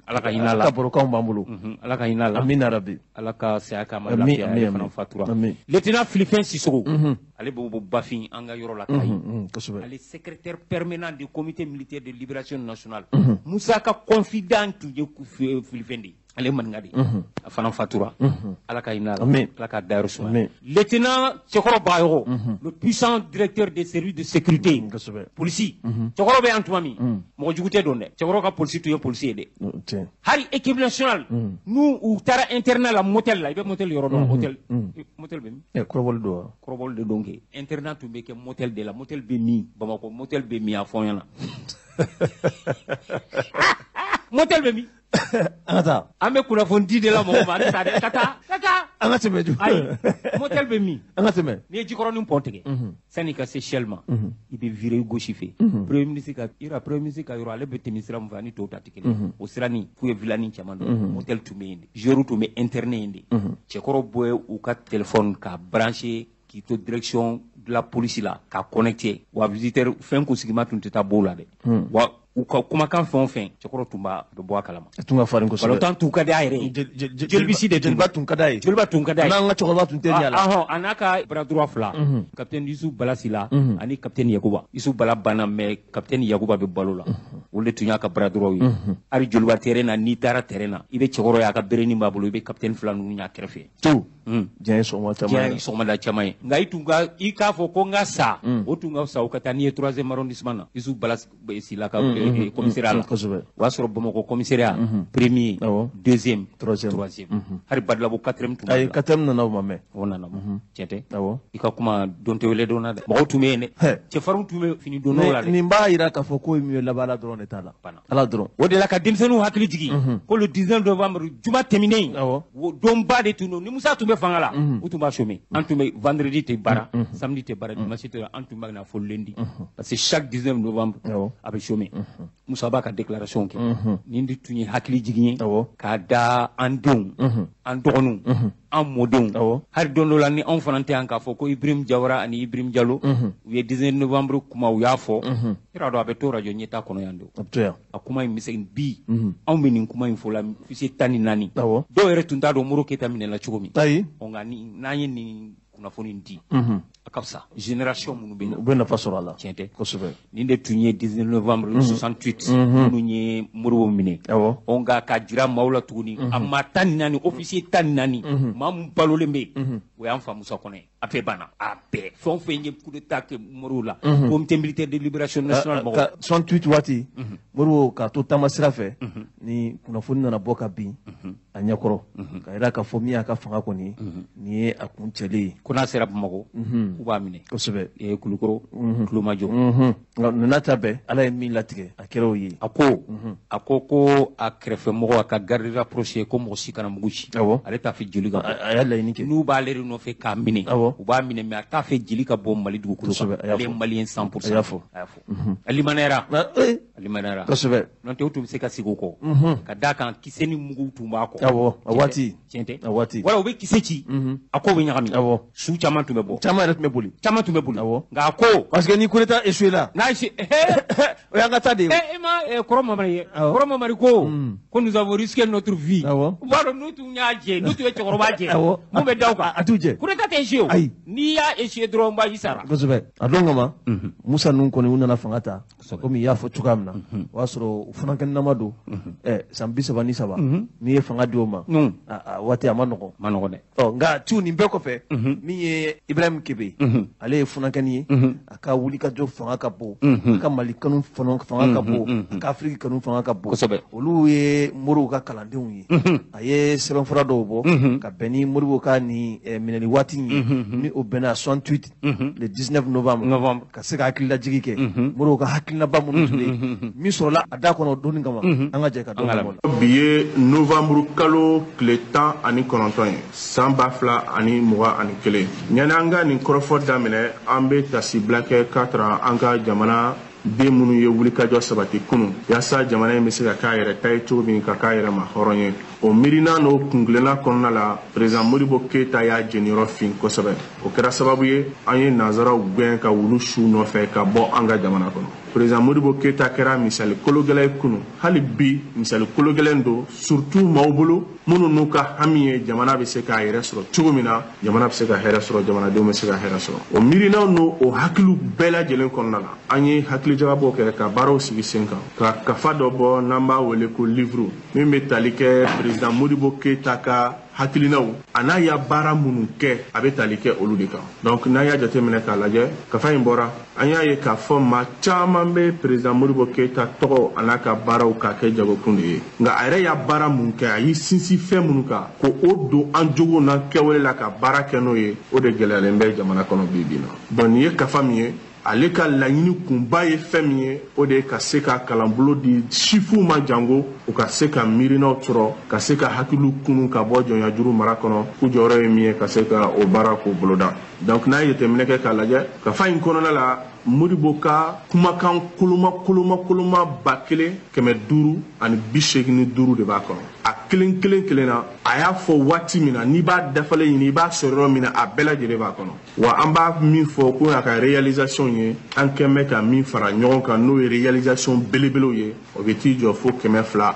S3: Ala ka hinɛ a la.
S1: Ka barokanw b'an bolo.
S3: Ala ka hinɛ a la.
S1: Amina rabi.
S3: Ala ka saya k'a ma lafiya, ale fana fatura. Lieutenant Filifɛn Sisoko, ale bɛ bɔ Bafin, an ka yɔrɔ la Kayi. Ale secrétaire permanent du Comité militaire de libération nationale. Musa ka confident tun ye Filifɛn de ye. Ale maninka de, a fana fatura. Ala ka hinɛ a la, Ala ka dayɔrɔ suma. Lieutenant Cɛkɔrɔ Bayogo, le puissant directeur des services de sécurité, polisi cɛkɔrɔ bɛ yan tuma min, mɔgɔ jugu tɛ don dɛ. Cɛkɔrɔ ka polisi tun ye polisi ye dɛ. Hali équipe nationale, n'u u taara internat la, motel la, i bɛ motel yɔrɔ dɔn? Motel, motel bɛ min?
S1: Kɔrɔbɔli don wa?
S3: Kɔrɔbɔli de don kɛ. Internat tun bɛ kɛ motel de la. Motel bɛ min Bamakɔ? Motel bɛ min? A fɔ n ɲɛna, motel bɛ min?
S1: An ka taa.
S3: An bɛ kunnafoni di de la mɔgɔ ma halisa dɛ. Ka taa, ka taa.
S1: An ka tɛmɛ ju.
S3: Ayi, motel bɛ min?
S1: An ka tɛmɛ.
S3: N'i ye Jikɔrɔni pont tigɛ, sanni ka se Shell ma, i bɛ virer gauche fɛ. Premier ministre ka yɔrɔ, premier ministre ka yɔrɔ, ale bɛ tɛmɛ sira min fɛ, ani tɔw ta tɛ kelen. O sira nin k'u ye villa nin caman dɔn. Motel tun bɛ yen de, joueur tun bɛ interné yen de. Cɛkɔrɔ bɔ u ka téléphone k'a branché k'i to direction de la police la k'a connecté wa visiteur fɛn kunsigima tun tɛ taa b'o la dɛ. Wa u ka kumakan fɛn o fɛn, cɛkɔrɔ tun b'a bɛ bɔ a kalama.
S1: A tun ka farin kosɛbɛ.
S3: Balontan tun ka di a yɛrɛ ye. Jolibisi de.
S1: Joliba tun ka d'a ye.
S3: Joliba tun ka d'a ye.
S1: N'an ka cɛkɔrɔba tun tɛ ɲɛ la.
S3: Ahɔn, a n'a ka bras droit fila, capitaine Youssouf Bala Sila ani capitaine Yakuba. Youssouf Bala banna, mais capitaine Yakuba bɛ balo la. Olu de tun y'a ka bras droit ye. Hali Joliba terrain na, n'i taara terrain na, i bɛ cɛkɔrɔ ye, a ka berenin b'a bolo, i bɛ capitaine fila ninnu y'a kɛrɛfɛ.
S1: To diɲɛ ye sɔgɔma caman
S3: ye. Diɲɛ ye sɔgɔmada caman ye. Nka i tun ka i k'a fɔ ko n ka sa, o tun ka fisa u ka taa n'i ye troisième arrondissement na, Youssouf Bala Sila ka commissariat la. O y'a sɔrɔ Bamakɔ commissariat, premier, deuxième, troisième, hali Badilabo quatrième tun b'a la.
S1: Ayi, quatrième nana, o ma mɛn.
S3: O nana, tiɲɛ tɛ? I ka kuma don tɛ wele don na dɛ. Mɔgɔw tun bɛ yen dɛ, cɛfarinw tun bɛ fini donnaw la dɛ.
S1: Nin b'a jira k'a fɔ ko min ye laban, Ala dɔrɔn de t'a la, Ala dɔrɔn.
S3: O de la ka denmisɛnninw hakili jigin ko le 19 novembre, juma tɛmɛnen, donba de tun don. Ni Musa tun bɛ fanga la, u tun b'a chômer. An tun bɛ vendredi tɛ baara, samedi tɛ baara, dimanche tɛ, an tun b'a na fo lundi, parce que chaque 19 novembre a bɛ chômer. Musa b'a ka déclaration kɛ. Nin de tun ye hakili jigin ye k'a da an denw, an dɔgɔninw, an mɔdenw. Hali don dɔ la, ni anw fana tɛ yan, k'a fɔ ko Ibrahim Jawara ani Ibrahim Jalo, u ye 19 novembre kuma, u y'a fɔ. I yɛrɛ dɔn, a bɛ to radio ɲɛta kɔnɔ yan don. A kuma in bɛ se bi, anw bɛ nin kuma in fɔ la fuse 14. Dɔw yɛrɛ tun t'a dɔn Modibo Keyita minɛla cogo min. Nka n'an ye nin kunnafoni di, a ka fisa génération minnu bɛ na.
S1: U bɛ nafa sɔrɔ a la.
S3: Tiɲɛ tɛ?
S1: Kosɛbɛ.
S3: Nin de tun ye 19 novembre 68, minnu ye Modibo minɛ. Ɔ, nka k'a jira maaw la tuguni, a maa 14, officier 14, maa mun balolen bɛ yen, o y'an fa Musa Kɔnɛ. A bɛɛ banna, a bɛɛ, fɛn o fɛn ye coup d'état kɛ Modibo la, Comité militaire de libération nationale mɔgɔw.
S1: 68 waati, Modibo k'a to taama sira fɛ, ni kunnafoni nana bɔ ka bin a ɲɛkɔrɔ, ka jira k'a fɔ min y'a ka fanga kɔni, nin ye a kun cɛlen ye.
S3: Ko n'a sera Bamakɔ, k'u b'a minɛ.
S1: Kosɛbɛ.
S3: Kulukɔrɔ Tulomajɔ.
S1: Nka ninnu ta bɛɛ, Ala ye min latigɛ, a kɛra o ye.
S3: A ko ko a kɛrɛfɛmɔgɔ, a ka garde rapproché, ko mɔgɔ si kana mugu ci. Ale t'a fɛ joli ka bɔ.
S1: A y'a laɲini kɛ.
S3: N'u b'ale de nɔfɛ k'a minɛ, u b'a minɛ, mais a t'a fɛ jeli ka bɔ Mali dugukolo kan. Ale ye Malien 100%.
S1: A y'a fɔ.
S3: A y'a fɔ. A limaniyara. A limaniyara.
S1: Kosɛbɛ.
S3: N'o tɛ, u tun bɛ se ka segin o kɔ. Ka d'a kan, kisɛ ni mugu tun b'a kɔ.
S1: Awɔ, a waati.
S3: Tiɲɛ tɛ?
S1: A waati.
S3: Wala u bɛ kisɛ ci, a ko bɛ ɲagami. Su caman tun bɛ bɔ.
S1: Caman yɛrɛ tun bɛ boli.
S3: Caman tun bɛ boli. Nka a ko.
S1: Parce que ni coup d'état échoué la.
S3: N'a échoué.
S1: O y'an ka taa de ye.
S3: E ma kɔrɔ Mamari ye. Kɔrɔ Mamari ko nous avons risqué notre vie. U b'a dɔn, n'u tun y'a jɛ, n'u tun ye cɛkɔrɔba jɛ. Mun bɛ da u kan?
S1: A t'u jɛ.
S3: Coup d'état tɛ échoué o.
S1: Ayi.
S3: N'i y'a échoué dɔrɔn, ba i sara.
S1: Kosɛbɛ. A don kama, Musa ninnu kɔni, u nana fanga ta. Komi i y'a fɔ cogoya min na, o y'a sɔrɔ u funankɛninama don. San 33, n'i ye fanga di o ma, a waati a ma nɔgɔn.
S3: Ma nɔgɔn dɛ.
S1: Ɔ, nka ciw nin bɛɛ kɔfɛ, min ye Ibrahim Kebe, ale ye funankɛni ye, a ka wulikajɔ fanga ka bon, a ka Mali kanu fanga ka bon, a ka Afiriki kanu fanga ka bon.
S3: Kosɛbɛ.
S1: Olu ye Moriw ka kalandenw ye. A ye sɛbɛnfura dɔw bɔ ka bɛn ni Moribo ka nin minɛli waati in ye, ni o bɛnna 68, le 19 novembre, ka se ka hakililajigi kɛ Moribo ka hakilinaba minnu tun bɛ yen, min sɔrɔla a da kɔnɔ donni kama, an ka jɛ ka dɔ bɔ.
S4: Bi ye novembre kalo tile 19 ye, san 2021. Yanni an ka nin kɔrɔfɔ daminɛ, an bɛ tasibila kɛ k'a tara an ka jamana den minnu ye wulikajɔ sabati kunun yaasa jamana in bɛ se ka k'a yɛrɛ ta ye cogo min, ka k'a yɛrɛ ma hɔrɔn ye. O miirina n'o kunkilenna kɔnɔna la, président Modibo Keyita y'a jeniyɔrɔ fin kosɛbɛ. O kɛra sababu ye an ye nanzaraw gɛn ka wulu su nɔfɛ ka bɔ an ka jamana kɔnɔ. Président Modibo Keyita kɛra misali kologɛlɛn ye kunun, hali bi misali kologɛlɛn don, surtout maaw bolo minnu n'u ka hami ye jamana bɛ se k'a yɛrɛ sɔrɔ cogo min na, jamana bɛ se ka hɛrɛ sɔrɔ, jamanadenw bɛ se ka hɛrɛ sɔrɔ. O miirinaw n'o o hakiliw bɛɛ lajɛlen kɔnɔna la, an ye hakilijagabɔ kɛ ka baaraw sigi sen kan, ka kafa dɔ bɔ n'an b'a wele ko livre, min bɛ tali kɛ président Modibo Keyita ka hakilinaw a n'a ya baara minnu kɛ, a bɛ tali kɛ olu de kan. Donc n'an y'a jateminɛ k'a lajɛ, kafa in bɔra, an y'a ye k'a fɔ maa caman bɛ président Modibo Keyita tɔgɔ a n'a ka baaraw k'a kɛ jagokun de ye, nka a yɛrɛ y'a baara mun kɛ, a y'i sinsin fɛn minnu kan ko o don an jogo n'an kɛwale la ka baara kɛ n'o ye, o de gɛlɛyalen bɛ jamana kɔnɔ bi bi in na. Donc nin ye kafa min ye, ale ka laɲini kunba ye fɛn min ye, o de ye ka se ka kalanbolo di sifuw ma, jango u ka se ka miirinaw sɔrɔ, ka se ka hakiliw kunu ka bɔ jɔnyajuru mara kɔnɔ, k'u jɔyɔrɔ ye min ye, ka se ka o baara k'o boloda. Donc n'a ye jateminɛ kɛ k'a lajɛ, kafa in kɔnɔna la, Modibo ka kumakan koloma koloma koloma 1585 de b'a kɔnɔ. A kelen kelen kelen na, a y'a fɔ waati min na, n'i b'a dafalen ɲini, i b'a sɔrɔ yɔrɔ min na, a bɛɛ lajɛlen b'a kɔnɔ. Wa an b'a min fɔ ko a ka réalisation ye, an kɛn bɛ ka min fara ɲɔgɔn kan, n'o ye réalisation belebelew ye, o bɛ t'i jɔ fo 240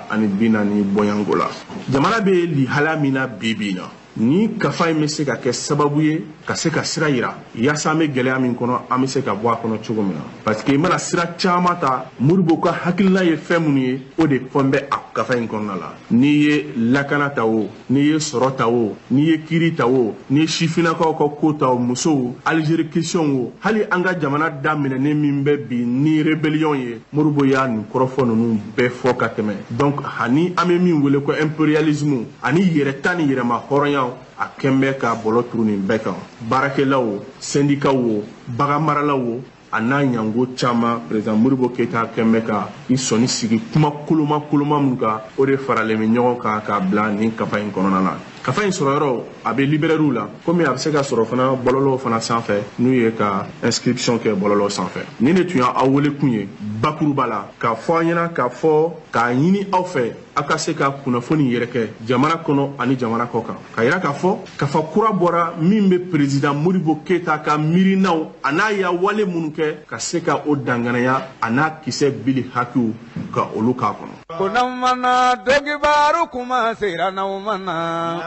S4: bɔɲanko la. Jamana bɛ lihala min na bi bi in na, ni kafa in bɛ se ka kɛ sababu ye ka se ka sira yira yaasa an bɛ gɛlɛya min kɔnɔ, an bɛ se ka bɔ a kɔnɔ cogo min na. Parce que i mana sira caman ta, Modibo ka hakilina ye fɛn minnu ye, o de fɔn bɛ a kafa in kɔnɔna la. N'i ye lakana ta o, n'i ye sɔrɔ ta o, n'i ye kiiri ta o, n'i ye sifinnakaw ka ko ta o, musow, Algérie question o, hali an ka jamana daminɛnen min bɛ bi ni rébellion ye, Modibo y'a nin kɔrɔfɔ ninnu bɛɛ fɔ ka tɛmɛ. Donc ani an bɛ min wele ko impérialisme ani yɛrɛta ni yɛrɛma hɔrɔnya, a kɛn bɛ ka bɔlɔ turu nin bɛɛ kan. Baarakɛlaw o, syndicats o, baganmaralaw o, a n'a ɲango caman, président Modibo Keyita kɛn bɛ ka i sɔnni sigi kuma koloma koloma min kan, o de faralen bɛ ɲɔgɔn kan k'a bila nin kafa in kɔnɔna na. Kafa in sɔrɔ yɔrɔ, a bɛ librairie la, komi a bɛ se ka sɔrɔ fana bɔlɔlɔw fana sanfɛ, n'u ye ka inscription kɛ bɔlɔlɔ sanfɛ. Nin de tun y'aw wele kun ye bakuruba la, k'a fɔ an ɲɛna, k'a fɔ k'a ɲini aw fɛ aw ka se ka kunnafoni yɛrɛ kɛ jamana kɔnɔ ani jamana kɔ kan, ka yira k'a fɔ kafa kura bɔra min bɛ président Modibo Keyita ka miirinaw a n'a ya wale minnu kɛ, ka se ka o danganaya a n'a kisɛ bili hakiw ka olu k'a kɔnɔ.
S2: Ko n'aw mana dɔnkibaru kuma sera n'aw mana,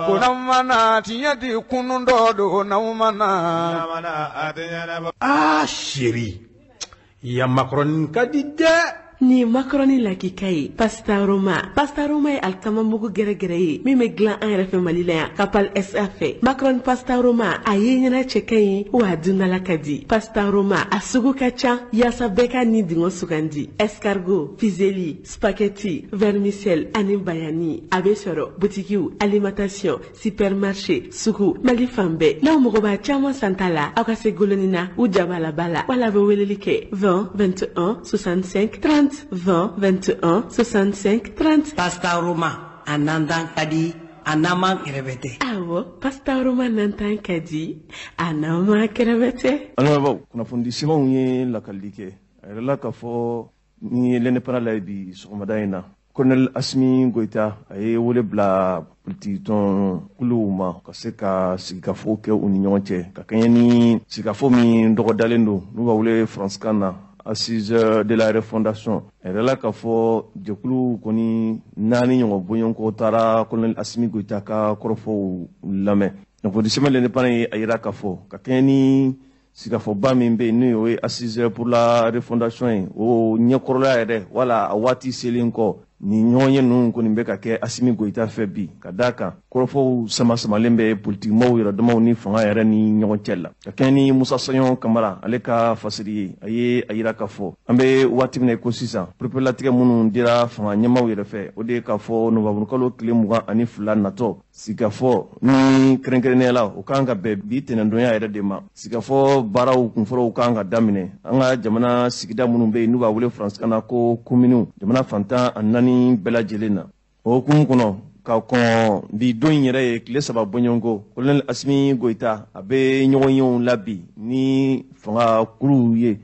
S2: ko n'aw mana tiɲɛ di kunun dɔ don n'aw mana.
S5: Ah chérie, ya macaroni ka di dɛ.
S6: Ni macaroni lakika ye pasta Roma. Pasta Roma ye alikama mugu gɛrɛgɛrɛ ye min bɛ dilan an yɛrɛ fɛ Mali la yan Kapal SA fɛ. Macaroni pasta Roma, a ye ɲɛna cɛ ka ɲi, wa a dundala ka di. Pasta Roma a sugu ka ca yaasa bɛɛ ka ni dingɔ sugandi. Escargot, fusilli, spaghetti, vermicelle ani bayani. A bɛ sɔrɔ butikiw, alimentation, supermarché, sugu, Mali fan bɛɛ. N'aw mago b'a caman santa la, aw ka se Golonina u jabalaba la, wala a bɛ weleli kɛ 20 21 65 30 20 21 65 30.
S7: Pasta Roma, a nantan ka di, a n'an kɛrɛfɛ.
S6: Awɔ, pasta Roma nantan ka di, a n'an kɛrɛfɛ.
S1: An lamɛnbaaw, kunnafoni sɛbɛnw ye lakalili kɛ, a yɛrɛ k'a fɔ ni ye l'Indépendant la ye bi sɔgɔmada in na, Colonel Assimi Goïta a ye wele bila politiki tɔn kuluw ma ka se ka sigikafo kɛ u ni ɲɔgɔn cɛ, ka kɛɲɛ ni sigikafo min dɔgɔdalen don n'u b'a wele faransikan na assise de la refondation. A yɛrɛ k'a fɔ jɛkulu kɔni 4 ɲɔgɔn bɔɲɔgɔnko taara Colonel Assimi Goïta ka kɔrɔfɔw lamɛn. Kunnafoni sɛbɛn l'Indépendant ye a yira k'a fɔ ka kɛɲɛ ni Sigikafɔba min bɛ yen n'o ye Assise pour la refondation ye, o ɲɛkɔrɔla yɛrɛ wala a waati selen kɔ, nin ɲɔgɔnye ninnu kɔni bɛ ka kɛ Asimi Goyita fɛ bi, ka d'a kan kɔrɔfɔw sama samalen bɛ politikimɔgɔw yɛrɛdamaw ni fanga yɛrɛ ni ɲɔgɔn cɛ la. Ka kɛɲɛ ni Musa Saɲɔn Kamara ale ka fasiri ye, a ye a yira k'a fɔ an bɛ waati min na i ko sisan, pereperelatigɛ minnu dira fanga ɲɛmaaw yɛrɛ fɛ, o de ye k'a fɔ nowanburukalo tile 22 natɔ, sigikafɔ ni kɛrɛnkɛrɛnnenya la, o kan ka bɛn bi tɛnɛndonya yɛrɛ de ma. Sigikafɔ baaraw kunfɔlɔw kan ka daminɛ an ka jamana sigida minnu bɛ yen n'u b'a wele faransikan na ko kominiw, jamana fan 14 bɛɛ lajɛlen na. O hukumu kɔnɔ, ka kɔn bi don in yɛrɛ ye tile 3 bɔɲɔgɔnko, Colonel Asimi Goyita a bɛ ɲɔgɔnyew la bi ni fanga kuluw ye,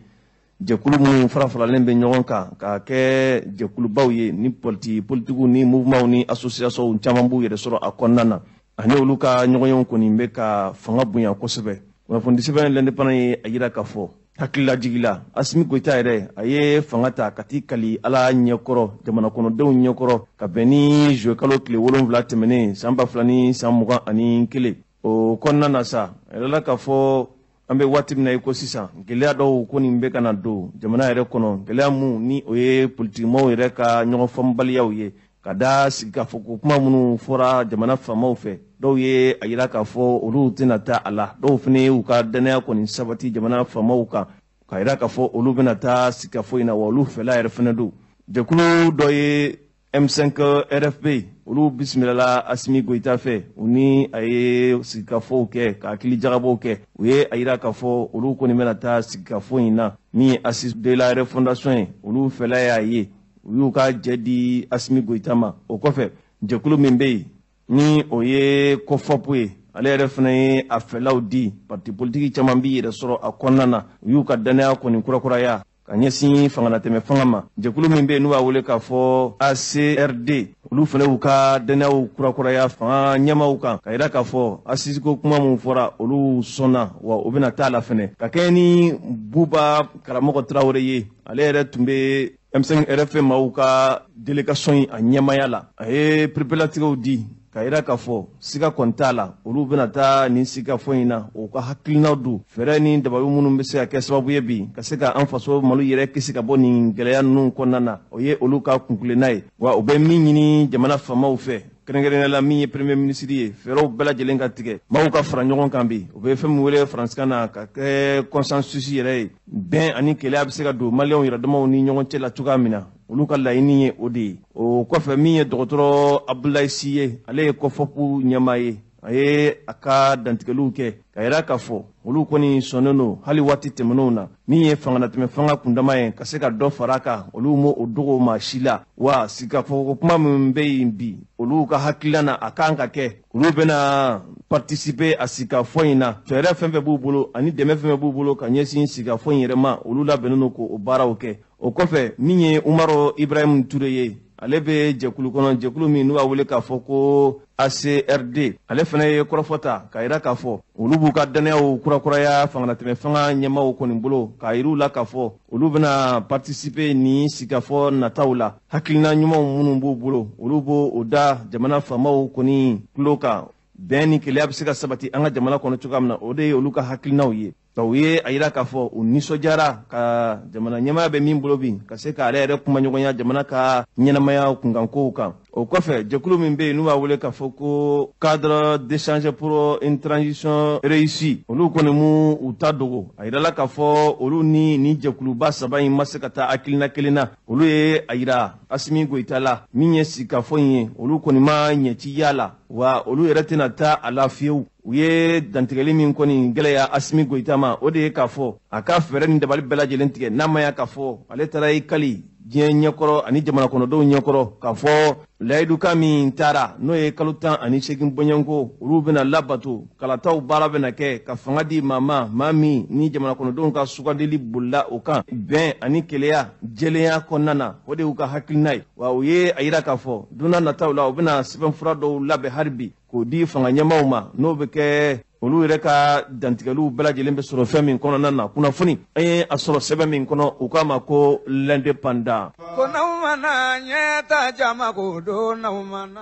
S1: jɛkulu minnu fara faralen bɛ ɲɔgɔn kan ka kɛ jɛkulubaw ye, ni politigiw ni mouvements ni associations caman b'u yɛrɛ sɔrɔ a kɔnɔna na. Ani olu ka ɲɔgɔnyew kɔni bɛ ka fanga bonya kosɛbɛ. Kunnafonidisɛbɛn L'Indépendant ye a yira k'a fɔ hakililajigi la, Asimi Goyita yɛrɛ a ye fanga ta ka t'i kali Ala ɲɛkɔrɔ, jamana kɔnɔdenw ɲɛkɔrɔ, ka bɛn ni juillet kalo tile 7 tɛmɛnen san 2021. O kɔnɔna na sa, a yirala k'a fɔ an bɛ waati min na i ko sisan, gɛlɛya dɔw ko nin bɛ ka na don jamana yɛrɛ kɔnɔ, gɛlɛya mun ni o ye politikimɔgɔw yɛrɛ ka ɲɔgɔn faamubaliyaw ye, ka da sigikafɔ ko kuma minnu fɔra jamana faamaw fɛ. Dɔw ye a yira k'a fɔ olu tɛna taa a la, dɔw fana y'u ka dannaya kɔni sabati jamana faamaw kan, k'a yira k'a fɔ olu bɛna taa sigikafɔ in na, wa olu fɛla yɛrɛ fana don. Jɛkulu dɔ ye M5 RFP, olu bisimilala Asimi Goyita fɛ, u ni a ye sigikafɔw kɛ ka hakili jagabɔw kɛ. U ye a yira k'a fɔ olu kɔni bɛna taa sigikafɔ in na. Min ye Assise de la refondation ye, olu fɛla y'a ye, u y'u ka jɛ di Asimi Goyita ma. O kɔfɛ, jɛkulu min bɛ yen ni o ye COFOP ye, ale yɛrɛ fana ye a fɛlaw di. Parti politique caman b'i yɛrɛ sɔrɔ a kɔnɔna na, u y'u ka dannaya kɔni kurakuraya ka ɲɛsin fangalatɛmɛ fanga ma. Jɛkulu min bɛ yen n'u b'a wele k'a fɔ ACRD, olu fana y'u ka dannayaw kurakuraya fanga ɲɛmaaw kan, ka yira k'a fɔ assise ko kuma min fɔra, olu sɔnna, wa u bɛna taa la fɛnɛ. Ka kɛɲɛ ni Buba Karamɔgɔ Tarawele ye, ale yɛrɛ tun bɛ M5 RFP maaw ka délégation in a ɲɛmaaya la, a ye pereperelatigɛw di ka yira k'a fɔ siga kɔni t'a la, olu bɛna taa nin sigikafɔ in na. O ka hakilinaw don, fɛɛrɛ ni dabaru minnu bɛ se ka kɛ sababu ye bi ka se ka an faso Mali yɛrɛ kisi ka bɔ nin gɛlɛya ninnu kɔnɔna na, o ye olu ka kunkilenna ye. Wa u bɛ min ɲini jamana faamaw fɛ, kɛrɛnkɛrɛnnenya la min ye premier ministre ye, fɛɛrɛw bɛɛ lajɛlen ka tigɛ, maaw ka fara ɲɔgɔn kan bi, u bɛ fɛn min wele faransikan na ka kɛ consensus yɛrɛ ye, bɛn ani kelenya bɛ se ka don maliyɛnw yɛrɛdamaw ni ɲɔgɔn cɛ la cogoya min na, olu ka laɲini ye o de ye. O kɔfɛ, min ye dɔgɔtɔrɔ Abdoulaye Sy ye, ale ye COFOP ɲɛmaa ye, a ye a ka dantigɛliw kɛ ka yira k'a fɔ olu kɔni sɔnnen don hali waati tɛmɛnenw na, min ye fangalatɛmɛ fanga kundama ye ka se ka dɔ fara a kan, olu m'o o dogo maa si la. Wa sigikafɔ kuma min bɛ yen bi, olu ka hakilina na a kan ka kɛ, olu bɛna participer a sigikafɔ in na. Fɛɛrɛ fɛn fɛn b'u bolo ani dɛmɛ fɛn fɛn b'u bolo ka ɲɛsin sigikafɔ in yɛrɛ ma, olu labɛnnen don k'o baaraw kɛ. O kɔfɛ, min ye Umaru Ibrahim Ture ye, ale bɛ jɛkulu kɔnɔ, jɛkulu min n'u b'a wele k'a fɔ ko ACRD, ale fana ye kɔrɔfɔ ta k'a yira k'a fɔ olu b'u ka dannayaw kurakuraya fangalatɛmɛ fanga ɲɛmaaw kɔni bolo, k'a yir'u la k'a fɔ olu bɛna participer nin sigikafɔ nataw la. Hakilina ɲumanw minnu b'u bolo, olu b'o o da jamana faamaw kɔni tulo kan, bɛn ni kelenya bɛ se ka sabati an ka jamana kɔnɔ cogoya min na, o de ye olu ka hakilinaw ye. Nka u ye a yira k'a fɔ u nisɔndiyara ka jamana ɲɛmaaya bɛ min bolo bi, ka se k'ale yɛrɛ kumaɲɔgɔnya jamana ka ɲɛnamaya kunkankow kan. O kɔfɛ, jɛkulu min bɛ yen n'u b'a wele k'a fɔ ko cadre d'échange pour une transition réussie, olu kɔni mu u ta dogo. A yirala k'a fɔ olu ni nin jɛkuluba saba in ma se ka taa hakilina kelen na. Olu ye a yira Asimi Goyita la, min ye sigikafɔ in ye, olu kɔni ma ɲɛci y'a la, wa olu yɛrɛ tɛna taa a la fiyewu. U ye dantigɛli min kɔni gɛlɛya Asimi Goyita ma, o de ye k'a fɔ a ka fɛɛrɛ ni dabali bɛɛ lajɛlen tigɛ, n'a ma ya k'a fɔ ale taara i kali diɲɛ ɲɛkɔrɔ ani jamana kɔnɔdenw ɲɛkɔrɔ k'a fɔ layidukan min taara, n'o ye kalo 18 bɔɲɔgɔnko, olu bɛna labato, kalataw baara bɛna kɛ ka fanga di maa ma, maa min ni jamana kɔnɔdenw ka sugandili bolila o kan bɛn ani kelenya jɛlenya kɔnɔna na, o de y'u ka hakilina ye. Wa u ye a yira k'a fɔ don n'a nataw la, u bɛna sɛbɛnfura dɔw labɛn hali bi k'o di fanga ɲɛmaaw ma, n'o bɛ kɛ olu yɛrɛ ka dantigɛliw bɛɛ lajɛlen bɛ sɔrɔ fɛn min kɔnɔna na. Kunnafoni an ye a sɔrɔ sɛbɛn min kɔnɔ, u k'a ma ko L'Indépendant.
S2: Ko n'aw mana ɲɛta jama ko don n'aw mana.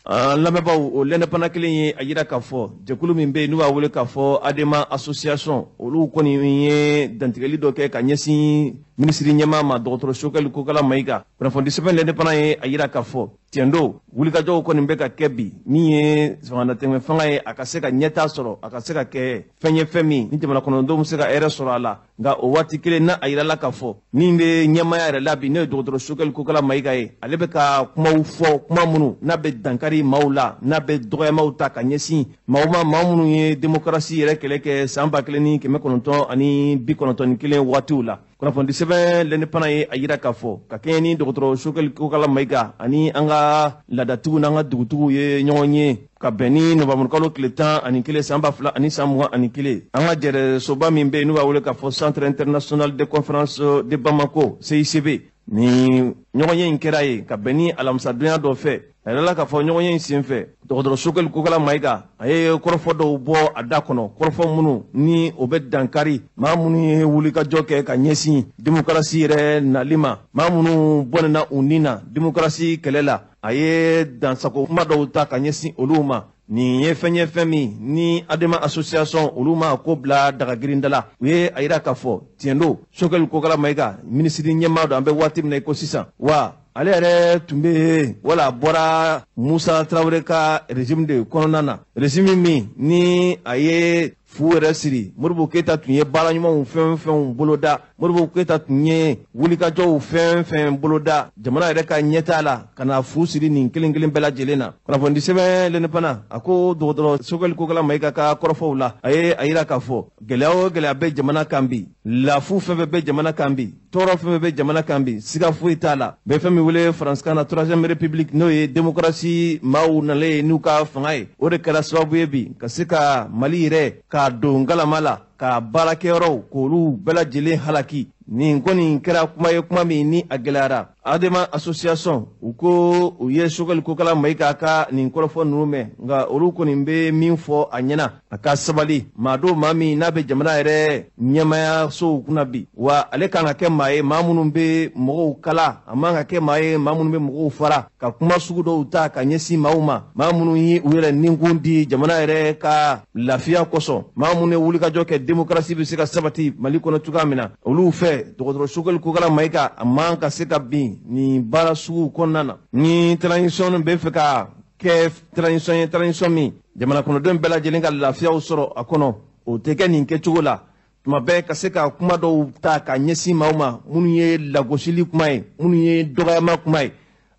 S1: An lamɛnbaaw, o L'Indépendant kelen ye a yira k'a fɔ jɛkulu min bɛ yen n'u b'a wele k'a fɔ ADEMA association, olu kɔni ye dantigɛli dɔ kɛ ka ɲɛsin minisiri ɲɛmaa ma, dɔgɔtɔrɔ Choguel Kokalla Maïga. Kunnafoni sɛbɛn L'Indépendant ye a yira k'a fɔ tiɲɛ don, wulikajɔw kɔni bɛ ka kɛ bi min ye fangatɛmɛ fanga ye, a ka se ka ɲɛtaa sɔrɔ, a ka se ka kɛ fɛn ye, fɛn min ni jamana kɔnɔdenw bɛ se ka hɛrɛ sɔrɔ a la. Nka o waati kelen na, a yirala k'a fɔ min bɛ ɲɛmaaya yɛrɛ la bi, n'o ye dɔgɔtɔrɔ Choguel Kokalla Maïga ye, ale bɛ ka kumaw fɔ, kuma minnu n'a bɛ dankari maaw la, n'a bɛ dɔgɔyamaw ta ka ɲɛsin maaw ma, maa minnu ye démocratie yɛrɛ kɛlɛ kɛ san 1991 waatiw la. Kunnafoni sɛbɛn L'Indépendant ye a yira k'a fɔ ka kɛɲɛ ni dɔgɔtɔrɔ Choguel Kokalla Maïga ani an ka laadatigiw n'an ka dugutigiw ye ɲɔgɔn ye ka bɛn ni novanburukalo tile 11 san 2021, an ka jɛrɛsoba min bɛ yen n'u b'a wele k'a fɔ Centre international de conférence de Bamako, CICB. Ni ɲɔgɔn ye in kɛra ye ka bɛn ni alamisadonya dɔ fɛ. A yɛrɛla k'a fɔ ɲɔgɔn ye in sen fɛ, dɔgɔtɔrɔ Choguel Kokalla Maïga a ye kɔrɔfɔ dɔw bɔ a da kɔnɔ, kɔrɔfɔ minnu ni o bɛ dankari maa minnu ye wulikajɔ kɛ ka ɲɛsin démocratie yɛrɛ nali ma, maa minnu bɔnɛna u ni na démocratie kɛlɛ la. A ye dansago kuma dɔw ta ka ɲɛsin olu ma. Nin ye fɛn ye, fɛn min ni ADEMA association olu ma ko bila dagagirinda la. U ye a yira k'a fɔ tiɲɛ don, Choguel Kokalla Maïga minisiri ɲɛmaa don an bɛ waati min na i ko sisan, wa ale yɛrɛ tun bɛ wala a bɔra Musa Tarawele ka régime de kɔnɔna na, régime min ni a ye fu yɛrɛ siri. Modibo Keyita tun ye baara ɲumanw fɛn fɛnw boloda, Modibo Keyita tun ye wulikajɔw fɛn fɛn boloda jamana yɛrɛ ka ɲɛtaa la, ka na fu siri nin kelen kelen bɛɛ lajɛlen na. Kunnafoni sɛbɛn L'Indépendant a ko dɔgɔtɔrɔ Choguel Kokalla Maïga ka kɔrɔfɔw la, a ye a yira k'a fɔ gɛlɛya o gɛlɛya bɛ jamana kan bi, lafu fɛn fɛn bɛ jamana kan bi, tɔɔrɔ fɛn fɛn bɛ jamana kan bi, siga foyi t'a la, bɛ fɛn min wele faransikan na Troisième République, n'o ye démocratie maaw nalen ye n'u ka fanga ye, o de kɛra sababu ye bi ka se ka Mali yɛrɛ k'a don galama la, ka baarakɛyɔrɔw k'olu bɛɛ lajɛlen halaki. Nin kɔni kɛra kuma ye, kuma min ni a gɛlɛyara. ADEMA association u ko u ye Choguel Kokalla Maïga ka nin kɔrɔfɔ ninnu mɛn, nka olu kɔni bɛ min fɔ a ɲɛna, a ka sabali. Maa don, maa min n'a bɛ jamana yɛrɛ ɲɛmayasow kunna bi, wa ale kan ka kɛ maa ye, maa minnu bɛ mɔgɔw kala, a man ka kɛ maa ye, maa minnu bɛ mɔgɔw fara ka kuma sugu dɔw ta ka ɲɛsin maaw ma, maa minnu ye u yɛrɛ ninkun di jamana yɛrɛ ka lafiya kosɔn, maa minnu ye wulikajɔ kɛ démocratie bɛ se ka sabati Mali kɔnɔ cogoya min na. Olu fɛ, dɔgɔtɔrɔ Choguel Kokalla Maïga a man ka se ka bin nin baara sugu kɔnɔna na. Ni transition bɛ fɛ ka kɛ transition ye, transition min jamana kɔnɔdenw bɛɛ lajɛlen ka lafiyaw sɔrɔ a kɔnɔ, o tɛ kɛ nin kɛcogo la. Tuma bɛɛ ka se ka kuma dɔw ta ka ɲɛsin maaw ma minnu ye lagosili kuma ye, minnu ye dɔgɔyama kuma ye,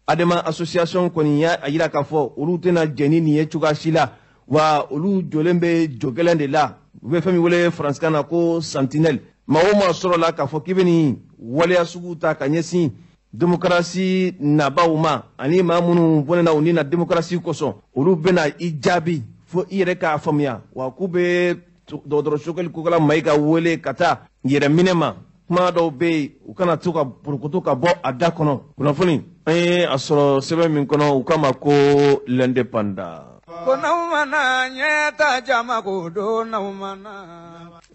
S1: ADEMA association kɔni y'a yira k'a fɔ olu tɛna jɛn ni nin ye cogoya si la, wa olu jɔlen bɛ jɔ gɛlɛn de la. U bɛ fɛn min wele faransikan na ko sentinelle. Maa o maa sɔrɔla k'a fɔ k'i bɛ nin waleya sugu ta ka ɲɛsin démocratie nabaw ma, ani maa minnu bɔnɛna u ni na démocratie kosɔn, olu bɛna i jaabi fo i yɛrɛ k'a faamuya. Wa k'u bɛ dɔgɔtɔrɔ Choguel Kokalla Maïga wele ka taa yɛrɛ minɛ ma. Kuma dɔw bɛ yen, u kana to ka porokoto ka bɔ a da kɔnɔ. Kunnafoni an ye a sɔrɔ sɛbɛn min kɔnɔ, u k'a ma ko L'Indépendant.
S2: Ko n'aw mana ɲɛta jama ko don n'aw mana.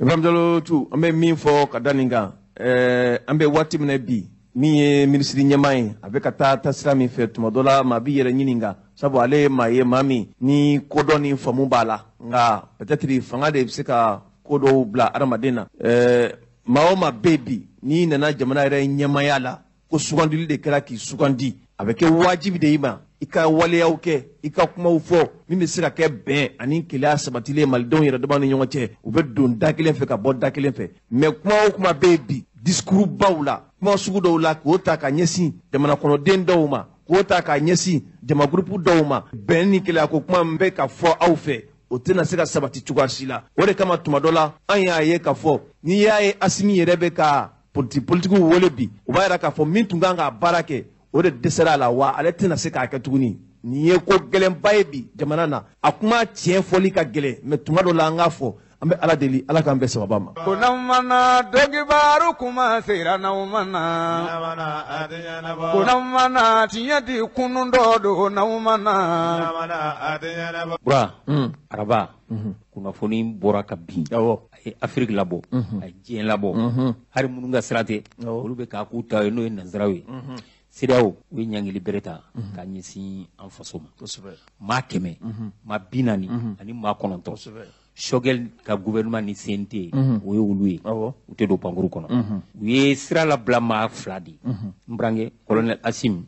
S1: Ibrahim Diallo tu, an bɛ min fɔ ka da nin kan, an bɛ waati min na bi, min ye minisiri ɲɛmaa ye, a bɛ ka taa taasira min fɛ, tuma dɔ la maa b'i yɛrɛ ɲininka, sabu ale ye maa ye, maa min ni kodɔn ni faamu b'a la, nka peut-être fanga de bɛ se ka ko dɔw bila adamaden na. Maa o maa bɛ bi n'i nana jamana yɛrɛ ɲɛmaaya la, ko sugandili de kɛra k'i sugandi, a bɛ kɛ wajibi de i ma i ka waleyaw kɛ, i ka kumaw fɔ min bɛ se ka kɛ bɛn ani kelenya sabatilen malidenw yɛrɛ dama ni ɲɔgɔn cɛ, u bɛ don da kelen fɛ ka bɔ da kelen fɛ. Mais kuma o kuma bɛ yen bi, discours baw la, kuma sugu dɔw la, k'o ta ka ɲɛsin jamana kɔnɔden dɔw ma, k'o ta ka ɲɛsin jama groupe dɔw ma, bɛn ni kelenya ko kuma min bɛ ka fɔ aw fɛ, o tɛna se ka sabati cogoya si la. O de kama tuma dɔ la an y'a ye k'a fɔ n'i y'a ye Asimi yɛrɛ bɛ ka politigiw wele bi, o b'a yira k'a fɔ min tun kan ka baara kɛ, o de dɛsɛra a la, wa ale tɛna se k'a kɛ tuguni. Nin ye ko gɛlɛnba ye bi jamana na. A kuma tiɲɛ fɔli ka gɛlɛn, mais tuma dɔ la an k'a fɔ. An bɛ Ala deli, Ala k'an bɛn sababa ma.
S2: Ko n'aw mana dɔnkibaru kuma sera n'aw mana, ko n'aw mana tiɲɛ di kunun dɔ don n'aw mana.
S3: Bura, araba, kunnafoni bɔra ka bin.
S1: Awɔ.
S3: A ye Afiriki labɔ, a ye diɲɛ labɔ. Hali minnu ka sira tɛ, olu bɛ k'a k'u ta ye, n'o ye nanzaraw ye. CEDEAO u ye ɲangili bere ta k'a ɲɛsin an faso ma. Maa 100, maa 40 ani maa 9. Choguel ka gouvernement ni CNT, o ye olu ye. U tɛ don pankuru kɔnɔ. U ye sira labila maa 2 de ye. N burankɛ colonel Assimi.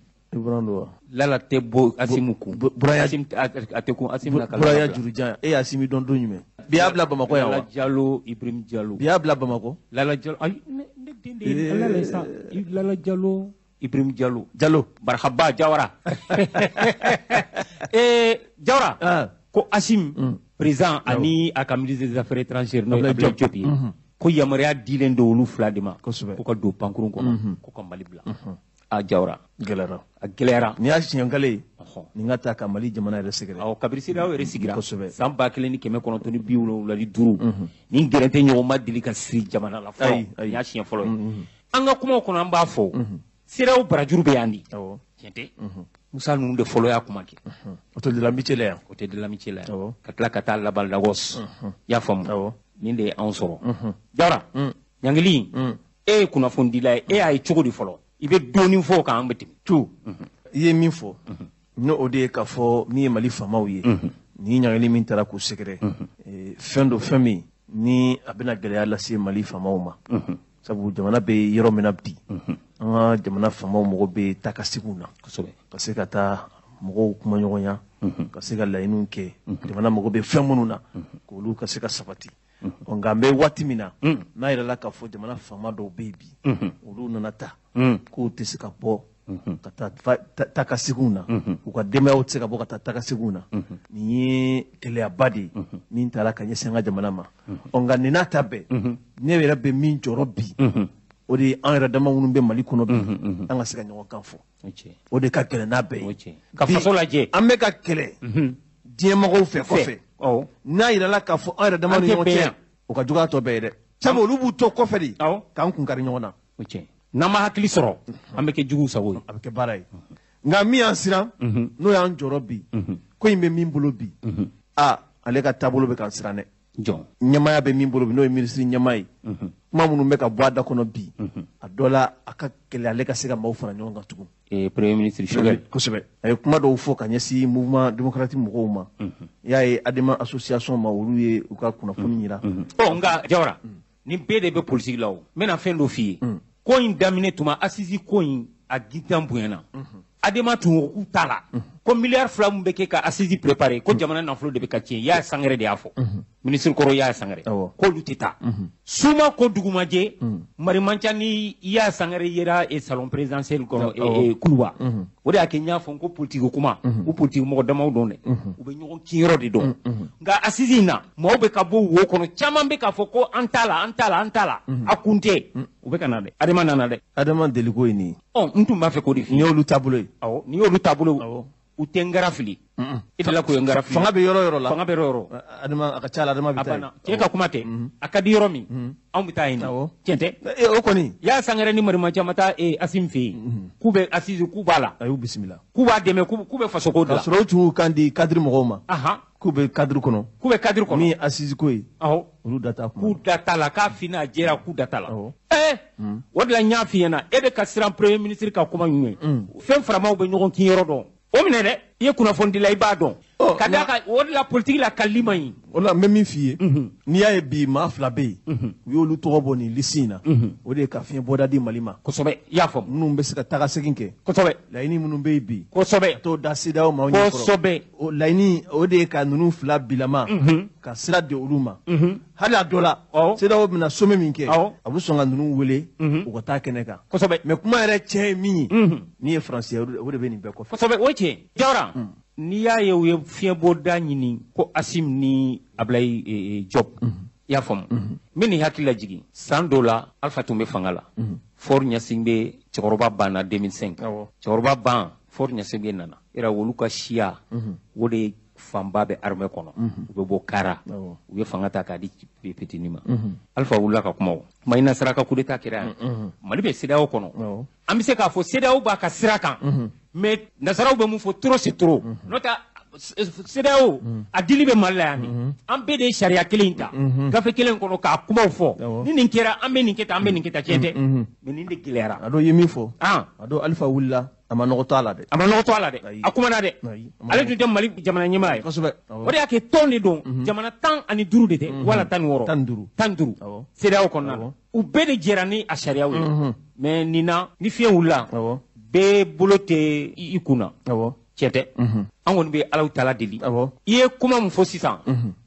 S3: Lala tɛ bɔ Assimi kun.
S1: Buraya
S3: a tɛ kun Assimi na ka
S1: Buraya jurujan. E y'Assimi dɔn don jumɛn? Bi y'a bila Bamakɔ yan wa?
S3: Lala Jalo, Ibrahim Jalo.
S1: Bi y'a bila Bamakɔ?
S3: Lala Jalo, ayi, ne den de ye Lala ye sa. Lala Jalo, Ibrahim Jalo.
S1: Jalo.
S3: Barahaba Jawara. Jawara. Ko Assimi, président ani a ka ministre des affaires étrangères n'o ye Abdoulaye Diop ye. Ko yamaruya dilen don olu 2 de ma.
S1: Kosɛbɛ.
S3: Ko ka don pankurun kɔnɔ. Ko ka Mali bila. A Jawara.
S1: Gɛlɛyara.
S3: A gɛlɛyara.
S1: Nin y'a siɲɛ kelen ye. Nin ka taa ka Mali jamana yɛrɛ sɛgɛrɛ.
S3: Awɔ, kabiri CEDEAO yɛrɛ sigira.
S1: Kosɛbɛ.
S3: San 1975. Nin gɛrɛntɛ ɲɔgɔn ma deli ka siri jamana la fɔlɔ.
S1: Ayi, ayi.
S3: Nin y'a siɲɛ fɔlɔ ye. An ka kumaw kɔnɔ an b'a fɔ. CEDEAO barajuru bɛ yan de.
S1: Awɔ.
S3: Tiɲɛ tɛ? Musa ninnu de fɔlɔ y'a kuma kɛ.
S1: Hôtel de l'Amitié la yan.
S3: Hôtel de l'Amitié la yan.
S1: Awɔ.
S3: Ka tila ka taa laban Lagos. I y'a faamu?
S1: Awɔ.
S3: Nin de ye anw sɔrɔ. Jawara. Ɲangili. E ye kunnafonidila ye, e y'a ye cogo di fɔlɔ? I bɛ dɔɔnin fɔ o kan, an bɛ tɛmɛ.
S1: Tu, i ye min fɔ, n'o o de ye k'a fɔ min ye Mali faamaw ye, ni ɲangili min taara k'u sɛgɛrɛ, fɛn don, fɛn min ni a bɛna gɛlɛya lase Mali faamaw ma. Sabu jamana bɛ yɔrɔ min na bi, an ka jamana faamaw mɔgɔ bɛ taa ka seginw na.
S3: Kosɛbɛ.
S1: Ka se ka taa mɔgɔw kumaɲɔgɔnya, ka se ka laɲiniw kɛ, jamana mago bɛ fɛn minnu na, k'olu ka se ka sabati. Nka an bɛ waati min na, n'a yɛrɛ k'a fɔ jamana faama dɔw bɛ yen bi, olu nana ta k'u tɛ se ka bɔ ka taa taa ka seginw na, u ka denbayaw tɛ se ka bɔ ka taa taa ka seginw na. Nin ye gɛlɛyaba de ye min taara ka ɲɛsin an ka jamana ma. Ɔ nka nin n'a ta bɛɛ, ne yɛrɛ bɛ min jɔrɔ bi, o de ye an yɛrɛ dama minnu bɛ Mali kɔnɔ bi, an ka se ka ɲɔgɔn kan fɔ. O de ka gɛlɛn n'a bɛɛ ye.
S3: Ka faso lajɛ.
S1: An bɛ ka kɛlɛ diɲɛmɔgɔw fɛ kɔfɛ. N'a yirala k'a fɔ an yɛrɛ dama ni ɲɔgɔn cɛ, o ka jugu a tɔ bɛɛ ye dɛ. Sabu olu b'u to kɔfɛ de k'an kun kari ɲɔgɔn na.
S3: N'an ma hakili sɔrɔ, an bɛ kɛ juguw sago ye.
S1: A bɛ kɛ baara ye. Nka min y'an siran, n'o y'an jɔrɔ bi, ko in bɛ min bolo bi, aa, ale ka taabolo bɛ k'an siran dɛ.
S3: Jɔn.
S1: Ɲɛmaaya bɛ min bolo bi, n'o ye minisiri ɲɛmaa ye. Kuma minnu bɛ ka bɔ a da kɔnɔ bi, a dɔ la a ka gɛlɛn ale ka se ka maaw fara ɲɔgɔn kan tugun.
S3: Premier ministre Choguel.
S1: Kosɛbɛ. A ye kuma dɔw fɔ ka ɲɛsin mouvement démocratique mɔgɔw ma. I y'a ye ADEMA association ma, olu ye u ka kunnafoni yira.
S3: Ɔ nka Jawara, nin bɛɛ de bɛ politique la o. N bɛna fɛn dɔ f'i ye. Ko in daminɛ tuma, assise ko in a gintan bonyana. ADEMA tun ko k'u t'a la. Ko miliyari 2 min bɛ kɛ ka assise préparer, ko jamana nafolo de bɛ ka tiɲɛ. Yaya Sangare de y'a fɔ. Ministre kɔrɔ Yaya Sangare. K'olu tɛ taa. Suma ko dugumajɛ, Marimanca ni Yaya Sangare yera salon présidentiel kɔnɔ Kuluba. O de y'a kɛ n y'a fɔ n ko politique kuma, u politique mɔgɔ damaw dɔn dɛ. U bɛ ɲɔgɔn kinyɔrɔ de dɔn. Nka assise in na, maaw bɛ ka bɔ wo kɔnɔ, caman bɛ k'a fɔ ko an t'a la, an t'a la, an t'a la. A kun tɛ. U bɛ ka na dɛ. ADEMA nana dɛ.
S1: ADEMA deliko ye nin ye.
S3: Ɔ, n tun b'a fɛ k'o de f'i ye.
S1: Nin y'olu taabolo ye.
S3: Awɔ, nin y'olu taabolo ye. U tɛ n gara fili. I delila k'o ye n gara fili.
S1: Fanga bɛ yɔrɔ yɔrɔ la.
S3: Fanga bɛ yɔrɔ yɔrɔ.
S1: ADEMA, a ka ca la ADEMA bɛ taa yen.
S3: A banna. Cɛ ka kuma tɛ. A ka di yɔrɔ min, anw bɛ taa yen de. Tiɲɛ tɛ?
S1: O kɔni.
S3: Yaya Sangare ni Marimanca ma taa Assimi fɛ yen. K'u bɛ assise k'u b'a la.
S1: A y'u bisimila.
S3: K'u b'a dɛmɛ, k'u bɛ fasoko dilan.
S1: K'a sɔrɔ u tun y'u kan di cadre mɔgɔw ma. K'u bɛ cadre kɔnɔ.
S3: K'u bɛ cadre kɔnɔ.
S1: Min ye assise ko ye.
S3: Awɔ.
S1: Olu da t'a kuma.
S3: K'u da t'a la, k'a finna a jɛra, k'u da t'a la. O de la n y'a f'i ɲɛna, e bɛ ka siran premier ministre ka kuma ninnu ye. Fɛn faramaw bɛ ɲɔgɔn kin yɔrɔ dɔn. O minɛ dɛ, i ye kunnafonidila, i b'a dɔn. Ka d'a kan, o de la politique la kalili man ɲi.
S1: O la n bɛ min f'i ye, n'i y'a ye bi maa 2 bɛ yen, u y'olu tɔgɔ bɔ nin liste in na, o de ye ka fiɲɛ bɔda di Mali ma.
S3: Kosɛbɛ, i y'a faamu.
S1: Minnu bɛ se ka taga segin kɛ.
S3: Kosɛbɛ.
S1: Laɲini minnu bɛ yen bi.
S3: Kosɛbɛ.
S1: Ka t'o da CEDEAO maaw ɲɛkɔrɔ.
S3: Kosɛbɛ.
S1: O laɲini, o de ye ka ninnu 2 bilama, ka sira di olu ma. Hali a dɔ la, CEDEAO bɛna sommet min kɛ, a bɛ sɔn ka ninnu wele u ka taa kɛnɛ kan.
S3: Kosɛbɛ.
S1: Mais kuma yɛrɛ tiɲɛ ye min ye, min ye Faransi ye, o de bɛ nin bɛɛ kɔfɛ.
S3: Kosɛbɛ, o ye tiɲɛ. Jawara. N'i y'a ye u ye fiɲɛbɔda ɲini ko Assimi ni Ablaye Diop, i y'a faamu. N bɛ nin hakili lajigin san dɔ la, Alpha tun bɛ fanga la. Faure Gnassingbé cɛkɔrɔba banna 2005. Cɛkɔrɔba ban, Faure Gnassingbé nana. Yɛrɛ olu ka siya, o de fanba bɛ armée kɔnɔ, u bɛ bɔ Kara, u ye fanga ta k'a di Petini ma. Alpha wulila ka kuma, o Mayina Sara ka coup d'état kɛra yan. Mali bɛ CEDEAO kɔnɔ, an bɛ se k'a fɔ CEDEAO b'a ka sira kan, mais nasaraw bɛ mun fɔ, trop c'est trop. N'o tɛ, CEDEAO a dili bɛ Mali la yan de. An bɛɛ de ye sariya kelen in ta gafe kelen kɔnɔ k'a kumaw fɔ, ni nin kɛra an bɛ nin kɛ tan, an bɛ nin kɛ tan, tiɲɛ tɛ? Mais nin de gɛlɛyara.
S1: A dɔw ye min fɔ, a dɔw Alpha wulila, a ma nɔgɔ to a la dɛ.
S3: A ma nɔgɔ to a la dɛ, a kumana dɛ. Ale tun tɛ Mali jamana ɲɛmaa ye.
S1: Kosɛbɛ.
S3: O de y'a kɛ tɔn de don, jamana 15 de tɛ wala 16?
S1: 15.
S3: 15 CEDEAO kɔnɔna na, u bɛɛ de jɛra ni a sariyaw ye. Mais nin na, ni fiɲɛ wulila, bɛɛ bolo tɛ i kun na. Tiɲɛ tɛ? An kɔni bɛ Alahu taala deli. I ye kuma min fɔ sisan,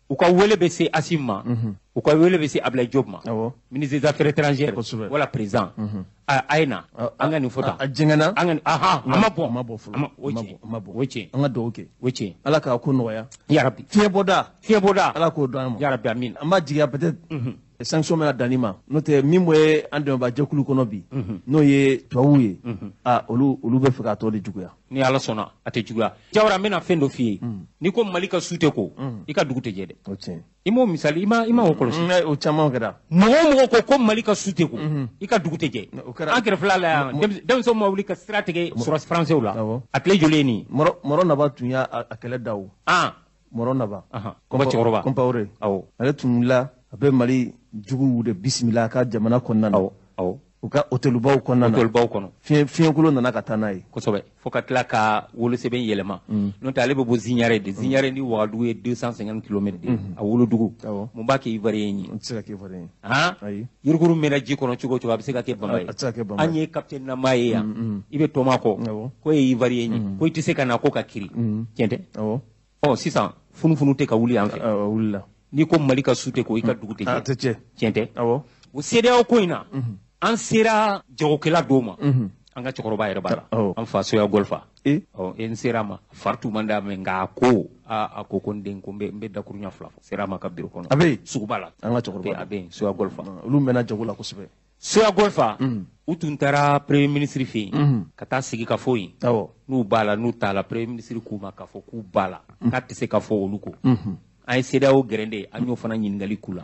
S3: u ka wele bɛ se Assimi ma, u ka wele bɛ se Ablaye Diop ma, ministre des affaires étrangères wala président, a ye na an ka nin fɔ tan.
S1: A jɛngɛnna.
S3: An ka nin, ahan, a ma bɔ.
S1: A ma bɔ fɔlɔ.
S3: O tiɲɛ, o tiɲɛ.
S1: An ka dugawu kɛ.
S3: O tiɲɛ.
S1: Ala k'a ko nɔgɔya.
S3: Yarabi.
S1: Fiɲɛbɔda.
S3: Fiɲɛbɔda.
S1: Ala k'o d'an ma.
S3: Yarabi, amin.
S1: An b'a jigiya peut-être sanction bɛna dan nin ma, n'o tɛ min bɛ an dɛmɛbaa jɛkulu kɔnɔ bi, n'o ye tubabuw ye, a olu bɛ fɛ k'a tɔ de juguya.
S3: Ni Ala sɔnna, a tɛ juguya. Jawara, n bɛna fɛn dɔ f'i ye. N'i ko Mali ka su tɛ ko, i ka dugu tɛ jɛ dɛ.
S1: O tiɲɛ.
S3: I m'o misali, i ma o kɔlɔsi?
S1: O caman kɛra.
S3: Mɔgɔ o mɔgɔ ko Mali ka su tɛ ko, i ka dugu tɛ jɛ. An kɛrɛfɛla la yan, denmisɛnw ma wuli ka sira tigɛ sɔrɔsi faransɛw la. A tile joli ye nin ye?
S1: Mɔrɔ Naba tun y'a kɛlɛ da o. Mɔrɔ Naba.
S3: Kɔnba cɛkɔrɔba.
S1: Compaoré.
S3: Awɔ.
S1: Ale tun wulila, a bɛ Mali juguw de bisimila a ka jamana kɔnɔna na.
S3: Awɔ, awɔ.
S1: U ka hôtelbaw kɔnɔna na.
S3: Hôtelbaw kɔnɔ.
S1: Fiɲɛkolon nana ka taa n'a ye.
S3: Kosɛbɛ, fo ka tila ka wolosɛbɛn yɛlɛma. N'o tɛ, ale bɛ bɔ Ziɲare de. Ziɲare ni Wagadugu ye 250 km de ye. A wolodugu. Mun b'a kɛ Ivoirien ye?
S1: O tɛ se ka kɛ Ivoirien ye.
S3: Han?
S1: Ayi.
S3: Yuruguru mɛnna ji kɔnɔ cogo o cogo, a bɛ se ka kɛ bama ye.
S1: A tɛ se ka kɛ bama ye.
S3: An ye capitaine Nama ye yan. I bɛ tɔma kɔ. Ko ye Ivoirien ye. Ko i tɛ se ka na ko ka kiri. Tiɲɛ tɛ?
S1: Awɔ.
S3: Ɔ sisan, funufunu tɛ ka wuli yan fɛ.
S1: Awɔ, wulila.
S3: N'i ko Mali ka su tɛ ko, i ka dugu tɛ jɛ.
S1: A tɛ jɛ.
S3: Tiɲɛ tɛ?
S1: Awɔ.
S3: O CEDEAO ko in na, an sera jagokɛla dɔw ma. An ka cɛkɔrɔba yɛrɛ b'a la. An fa Soya Golfa. Ɔ n sera a ma, fari tun man d'a ma, nka a ko a ko n den, ko n bɛ dakuruɲɛ fila fɔ. Sera a ma ka biro kɔnɔ.
S1: A bɛ yen.
S3: Suguba la.
S1: An ka cɛkɔrɔba.
S3: A bɛ yen, Soya Golfa.
S1: Olu mɛnna jago la kosɛbɛ.
S3: Soya Golfa, u tun taara premier ministre fɛ yen ka taa sigi ka fɔ yen. N'u b'a la, n'u t'a la, premier ministre k'u ma k'a fɔ k'u b'a la, k'a tɛ se ka fɔ olu ko. An ye CEDEAO gɛrɛnde, an y'o fana ɲininkali k'u la.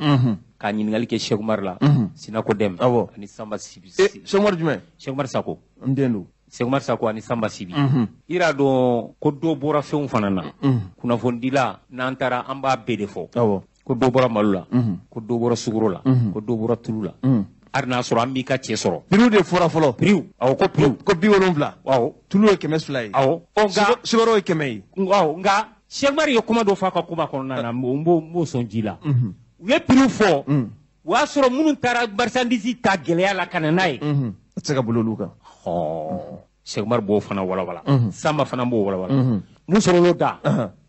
S3: K'a ɲininkali kɛ Cheikh Oumar la, Sinako Dɛm ani Samba Sibi.
S1: Cheikh Oumar jumɛn?
S3: Cheikh Oumar Sako.
S1: N den don.
S3: Cheikh Oumar Sako ani Samba Sibi. I y'a dɔn ko dɔ bɔra fɛnw fana na. Kunnafonidila, n'an taara an b'a bɛɛ de fɔ. Ko dɔ bɔra malo la, ko dɔ bɔra sukaro la, ko dɔ bɔra tulu la. Hali n'a sɔrɔ an b'i ka cɛ sɔrɔ.
S1: Prix de fɔra fɔlɔ.
S3: Prix, awɔ, ko prix.
S1: Ko 70.
S3: Awɔ.
S1: Tulu ye 200 ye.
S3: Awɔ. Ɔ nka
S1: sukaro ye 100 ye.
S3: Awɔ, nka Cheikh Oumar ye kuma dɔ fɔ a ka kuma kɔnɔna na, n b'o sɔn ji la. U ye prix fɔ, o y'a sɔrɔ minnu taara marchandise ta gɛlɛya la ka na n'a ye.
S1: A tɛ se ka boli olu kan.
S3: Cheikh Oumar b'o fana walawala. Samba fana b'o walawala. Mun sɔrɔla o da?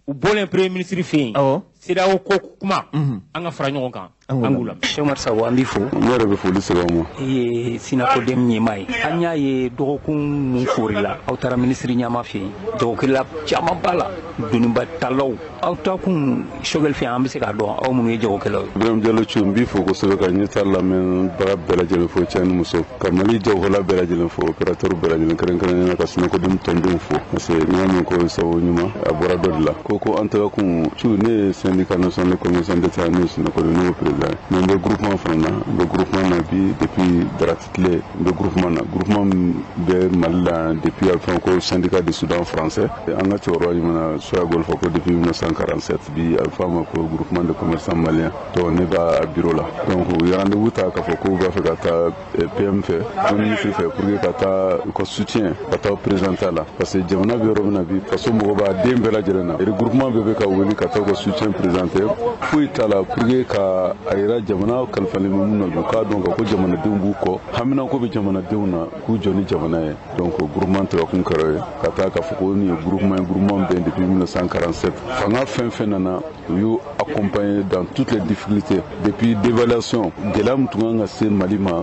S3: U bɔlen premier ministre fɛ yen. CEDEAO ko kuma, an ka fara ɲɔgɔn kan, an k'u lamɛn. Cheikh Oumar Sako, an b'i fo.
S8: Ne yɛrɛ bɛ foli sɛbɛn aw ma.
S3: E ye Sinakodem ɲɛmaa ye. An y'a ye dɔgɔkun mun forila, aw taara ministre ɲɛmaa fɛ yen, jagokɛla caman b'a la, doniba talaw. Aw taa kun Choguel fɛ yen, an bɛ se k'a dɔn aw minnu ye jagokɛlaw ye.
S8: Ibrahim Diallo Thiou, n b'i fo kosɛbɛ ka ɲɛtaa lamɛnbaga bɛɛ lajɛlen fo, cɛ ni muso, ka Mali jagokɛla bɛɛ lajɛlen fo, opérateur bɛɛ lajɛlen, kɛrɛnkɛrɛnnenya la ka Sinakodem tɔndenw fo, parce que n'i y'a mɛn ko sababu ɲuman, a bɔra dɔ de la. Ko an taga kun Thiou, ne ye syndicat national de commerçants d'État, ne ye Sinakodem, ne ye président ye. Mais n bɛ groupement fana na, n bɛ groupement na bi depuis Darati tile, n bɛ groupement na, groupement min bɛ Mali la depuis a bɛ fɔ ko syndicat du Soudan français. An ka cɛkɔrɔba ɲuman Soya Golfa ko depuis 1947, bi a bɛ fɔ a ma ko groupement de commerçants maliens. Donc ne b'a bureau la. Donc u ye rendez-vous ta k'a fɔ k'u b'a fɛ ka taa PM fɛ, premier ministre fɛ, pour que ka taa u ka soutien ka taa présenter a la, parce que jamana bɛ yɔrɔ min na bi, faso mɔgɔ b'a den bɛɛ lajɛlen na, regroupement bɛɛ bɛ ka wele ka taa u ka soutien présenter. Foyi t'a la pour que ka a yira jamana kalifalen bɛ mun na bi, u k'a dɔn ka ko jamanadenw b'u kɔ, haminanko bɛ jamanadenw na k'u jɔ ni jamana ye. Donc groupement tagakun kɛra o ye, ka taa k'a fɔ ko nin ye groupement ye, groupement bɛn depuis 1947, fanga fɛn fɛn nana, u y'u accompagner dans toutes les difficultés depuis dévaluation. Gɛlɛya min tun kan ka se Mali ma,